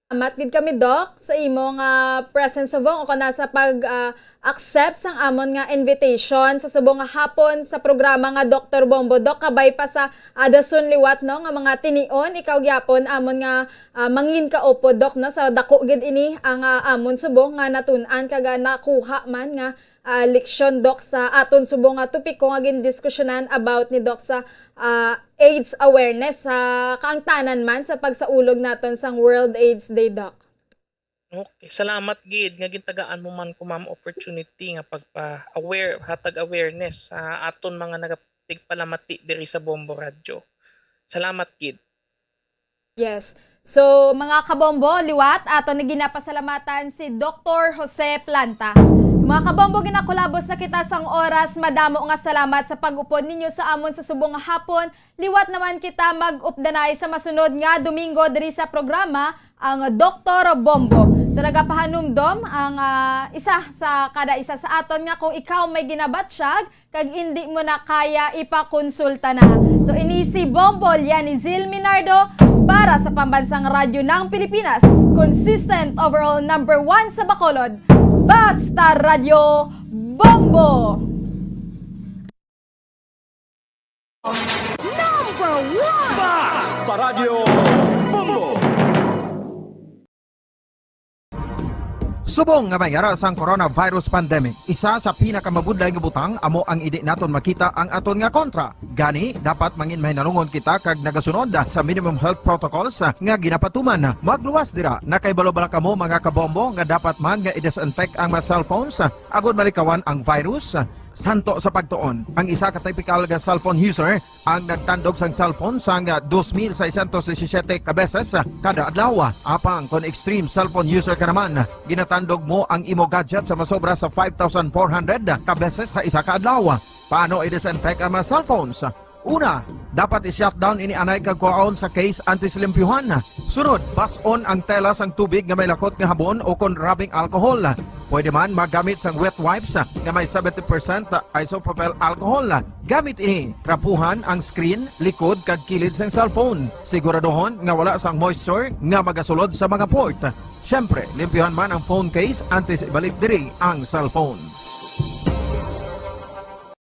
Salamat gid kami, Doc, sa imo nga presence subong o kana sa pag, ah, accept sang amon nga invitation sa subong nga hapon sa programa nga Doktor Bombo, Doc, kabay pa sa, ah, dason liwat, no, nga mga tinion, ikaw gyapon amon nga, ah, mangin kaupod, Doc, no, sa dako gid ini ang, ah, amon subong nga natun-an kag, ah, nakuha man nga ah, leksyon, Doc, sa aton subong nga topiko nga gindiskusyonan about ni Doc sa, ah, AIDS awareness sa kaangtanan man sa pagsaulog naton sang World AIDS Day, Doc. Okay, salamat gid nga gintagaan mo man ko, ma'am, opportunity nga pagpa-aware, hatag awareness sa aton mga nagatigpalamati diri sa Bombo Radyo. Salamat gid. Yes. So, mga kabombo, liwat, ato na ginapasalamatan si Doktor Jose Planta. Mga kabombo, ginakulabos na kita sang oras. Madamo nga salamat sa pag-upod ninyo sa amon sa subong nga hapon. Liwat naman kita mag-updanay sa masunod nga Domingo diri sa programa ang Doktor Bombo. So, nagapahanumdom ang, ah, isa sa kada isa sa aton nga kung ikaw may ginabatyag kag indi mo na kaya, ipakonsulta na. So, ini si Bombo Lianizil Minardo para sa Pambansang Radyo ng Pilipinas, consistent overall number one sa Bacolod. Basta Radyo Bombo! Number one! Basta Radyo Bombo! Subong nga may ara sang coronavirus pandemic, isa sa pinakamabudlay nga butang amo ang indi naton makita ang aton nga kontra. Gani, dapat mangin mahinalungon kita kag nagasunod sa minimum health protocols nga ginapatuman. Magluwas dira, nakahibalo bala kamo, mga kabombo, nga dapat man nga i-disinfect ang mga cellphones agud malikawan ang virus? Santo sa pagtuon, ang isa ka typical nga cellphone user ang nagtandog sang cellphone sang dos mil seiscientos disisiete ka beses kada adlaw. Apang kon extreme cellphone user ka naman, ginatandog mo ang imo gadget sa masobra sa five thousand four hundred ka beses sa isa ka adlaw. Paano i-disinfect ang mga cellphones? Una, dapat i-shutdown ini anay kag kuhaon sa case antes limpyuhan. Sunod, bas-on ang tela sang tubig nga may lakot nga habon o kon rubbing alcohol. Pwede man magamit sang wet wipes nga may seventy percent isopropyl alcohol. Gamit ini, trapuhan ang screen, likod, kag kilid sang cellphone. Siguraduhon nga wala sang moisture nga magasulod sa mga port. Siyempre, limpyuhan man ang phone case antes ibalik diri ang cellphone.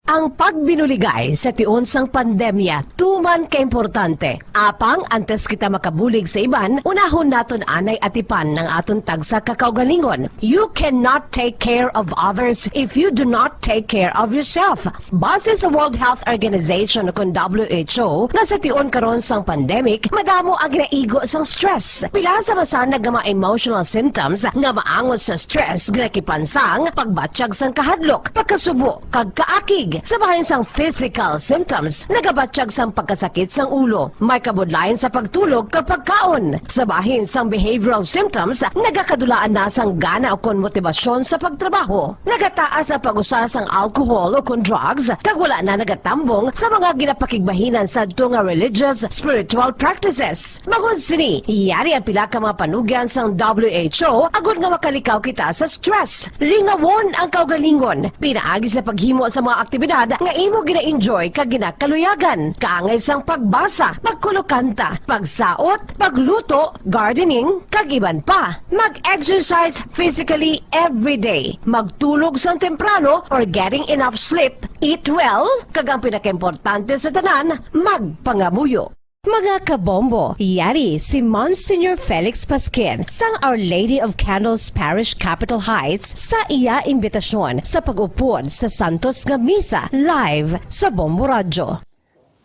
Ang pagbinuligay sa tion sang pandemya tuman ka importante. Apang antes kita makabulig sa iban, unahon naton anay atipan ang aton tagsa ka kaugalingon. You cannot take care of others if you do not take care of yourself. Base sa World Health Organization, kun W H O, nga sa tion karon sang pandemic, madamo ang ginaigo sang stress. Pila sa masanag nga mga emotional symptoms nga maangot sa stress ginakipan sang pagbatyag sang kahadlok, pagkasubo, kag kaakig. Sa bahin sang physical symptoms, nagabatyag sang pagkasakit sang ulo, may kabudlayan sa pagtulog kag pagkaon. Sa bahin sang behavioral symptoms, nagakadulaan na sang gana ukon motibasyon sa pagtrabaho. Nagataas ang pag-usa sang alcohol ukon drugs, kag wala na nagatambong sa mga ginapakigbahinan sadto nga religious, spiritual practices. Bangod sini, yari ang pila ka mga panugyan sang W H O agod nga makalikaw kita sa stress. Lingawon ang kaugalingon pinaagi sa paghimo sa mga aktibidad nga imo gina-enjoy kag ginakaluyagan, kaangay sang pagbasa, pagkulokanta, pagsaot, pagluto, gardening, kag iban pa. Mag-exercise physically every day. Magtulog sang temprano or getting enough sleep. Eat well, kag ang pinakaimportante sa tanan, magpangamuyo. Mga kabombo, yari si Monsignor Felix Pasquin sang Our Lady of Candles Parish, Capitol Heights, sa iya imbitasyon sa pag-upod sa santos nga misa live sa Bombo Radyo.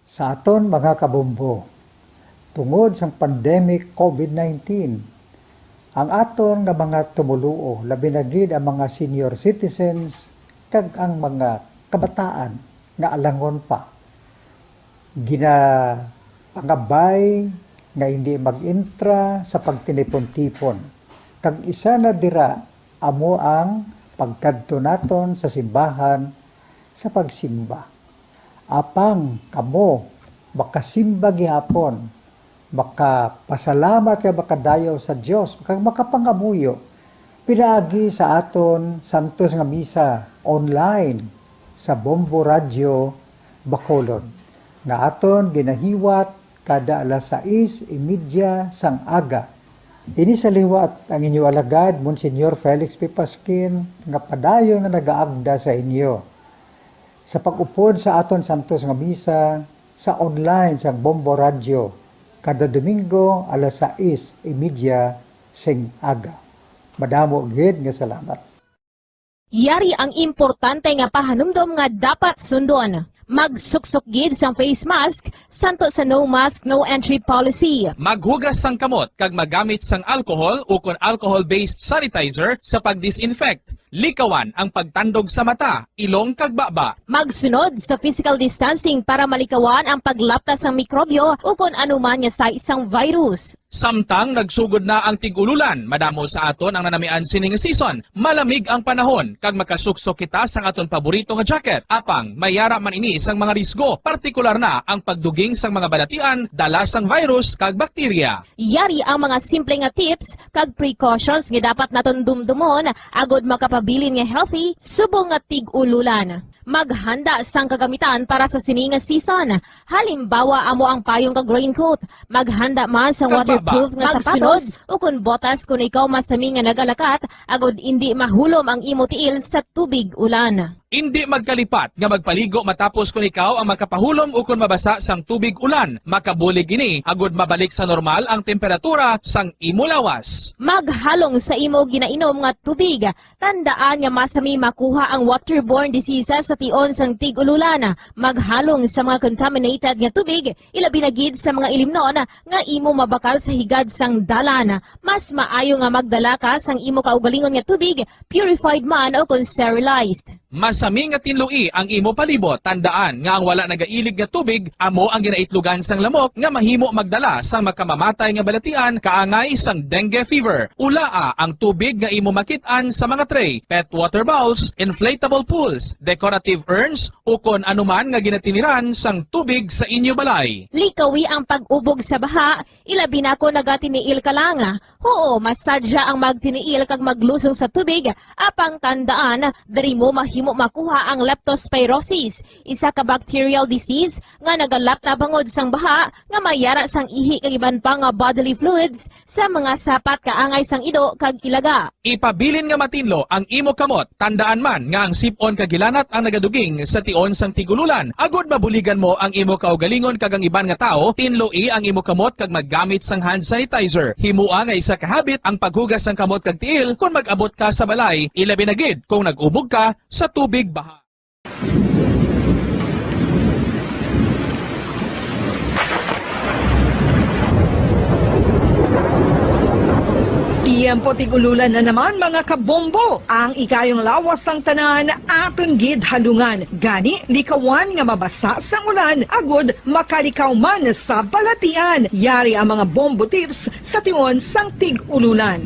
Sa aton mga kabombo, tungod sang pandemic covid nineteen, ang aton nga mga tumoluo, labi na gid ang mga senior citizens kag ang mga kabataan nga alangon pa, ginapangabay nga hindi mag-intra sa pagtinipon-tipon, kag isa na dira amo ang pagkadto naton sa simbahan sa pagsimba. Apang kamo makasimba gihapon, makapasalamat kag makadayaw sa Dios, kag makapangamuyo pinaagi sa aton santos nga misa online sa Bombo Radyo Bacolod, nga aton ginahiwat kada alas sais y media sang aga. Ini sa liwat ang inyo alagad, Monsignor Felix P. Pasquin, nga padayon nga nagaagda sa inyo sa pag-upod sa aton santos nga misa sa online sang Bombo Radyo kada Domingo alas sais y media sing aga. Madamo gid nga salamat. Yari ang importante nga pahanumdom nga dapat sundon. Magsuksok gid sang face mask, santo sa no mask, no entry policy. Maghugas sang kamot kag magamit sang alcohol ukon alcohol-based sanitizer sa pag-disinfect. Likawan ang pagtandog sa mata, ilong kag baba. Magsunod sa physical distancing para malikawan ang paglapta sang mikrobyo ukon anuman nga sais sang virus. Samtang nagsugod na ang tig-ululan, madamo sa aton ang nanamian sining season. Malamig ang panahon, kag makasuksok kita sang aton paborito nga jacket. Apang, may yara man ini sang mga risgo, partikular na ang pagduging sang mga balatian dala sang virus kag bakterya. Yari ang mga simple nga tips kag precautions nga dapat naton dumdumon agud makapabilin nga healthy subong nga tig-ululan. Maghanda sang kagamitan para sa sini nga season. Halimbawa, amo ang payong kag raincoat. Maghanda man sang waterproof nga sapatos ukon botas kon ikaw masami nga nagalakat, agud indi mahulom ang imo tiil sa tubig ulan. Indi magkalipat nga magpaligo matapos kon ikaw ang makapahulom ukon mabasa sang tubig ulan. Makabulig ini agud mabalik sa normal ang temperatura sang imo lawas. Maghalong sa imo ginainom nga tubig. Tandaan nga masami makuha ang waterborne diseases sa tion sang tig-ululan. Maghalong sa mga contaminated nga tubig, ilabi na gid sa mga ilimnon nga imo mabakal sa higad sang dalan. Mas maayo nga magdala ka sang imo kaugalingon nga tubig, purified man o kon sterilized. Masami nga tinloi ang imo palibot. Tandaan nga ang wala nagailig nga tubig amo ang ginaitlogan sang lamok nga mahimo magdala sang makamamatay nga balatian kaangay sang dengue fever. Ulaa ang tubig nga imo makit-an sa mga tray, pet water bowls, inflatable pools, decorative urns, ukon anuman nga ginatiniran sang tubig sa inyo balay. Likawi ang pag-ubog sa baha, ilabi na kon nagatiniil ka lang. Huo, masadya ang magtiniil kag maglusong sa tubig, apang tandaan, diri mo mahimo makuha ang leptospirosis, isa ka bacterial disease nga nagalapta bangod sang baha nga may yara sang ihi kag iban pa nga bodily fluids sa mga sapat kaangay sang ido kag ilaga. Ipabilin nga matinlo ang imo kamot. Tandaan man nga ang sip-on kag hilanat ang nagaduging sa tion sang tig-ululan. Agod mabuligan mo ang imo kaugalingon kag ang iban nga tawo, tinloi ang imo kamot kag maggamit sang hand sanitizer. Himoa nga isa ka habit ang paghugas sang kamot kag tiil kon mag-abot ka sa balay, ilabi na gid kon nag-ubog ka sa tubig baha. Tiyempo tig-ululan na naman, mga kabombo. Ang ikayong lawas sang tanan aton gid halungan. Gani, likawan nga mabasa sang ulan agud makalikaw man sa balatian. Yari ang mga bombo tips sa tion sang tig-ululan.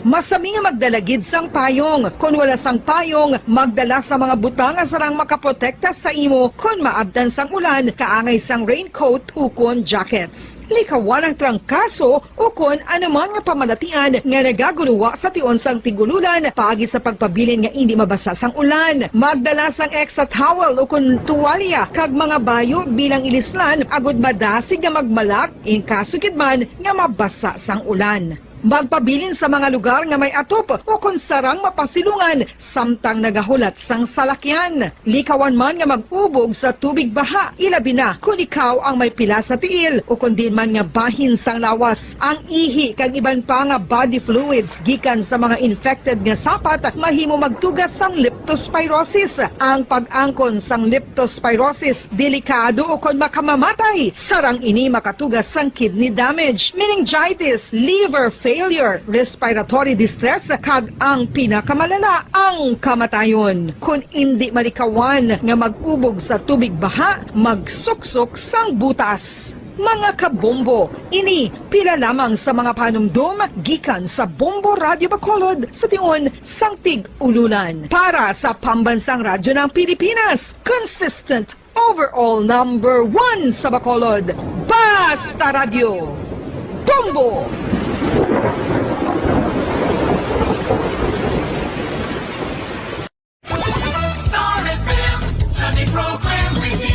Masami nga magdala gid sang payong. Kon wala sang payong, magdala sa mga butang nga sarang makaprotekta sa imo kon maabtan sang ulan, kaangay sang raincoat ukon jackets. Likawan ang trangkaso ukon anuman nga pamalatian nga nagaguluwa sa tion sang tig-ululan paagi sa pagpabilin nga indi mabasa sang ulan. Magdala sang extra towel ukon tuwalya kag mga bayo bilang ilislan agud madasig nga magmalak in kaso gid man nga mabasa sang ulan. Magpabilin sa mga lugar nga may atop ukon sarang mapasilungan samtang nagahulat sang salakyan. Likawan man nga mag-ubog sa tubig baha, ilabi na kon ikaw ang may pila sa tiil ukon diin man nga bahin sang lawas. Ang ihi kag iban pa nga body fluids gikan sa mga infected nga sapat mahimo magtuga sang leptospirosis. Ang pag-angkon sang leptospirosis delikado ukon makamamatay. Sarang ini makatuga sang kidney damage, meningitis, liver failure, respiratory distress, kag ang pinakamalala, ang kamatayon. Kon indi malikawan nga mag-ubog sa tubig baha, magsuksok sang butas. Mga kabombo, ini pila lamang sa mga panumdom gikan sa Bombo Radio Bacolod sa tion sang tig-ululan. Para sa Pambansang Radyo ng Pilipinas, consistent overall number one sa Bacolod, Basta Radyo, Bombo! Star F M Sunday Program Review.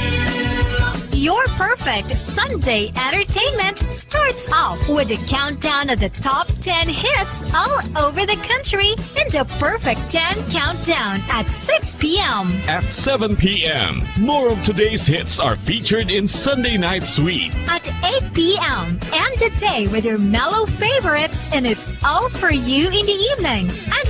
Your perfect Sunday entertainment starts off with a countdown of the top ten hits all over the country in the Perfect ten Countdown at six p m. At seven p m, more of today's hits are featured in Sunday Night Sweet. At eight p m, end the day with your mellow favorites, and it's all for you in the evening. And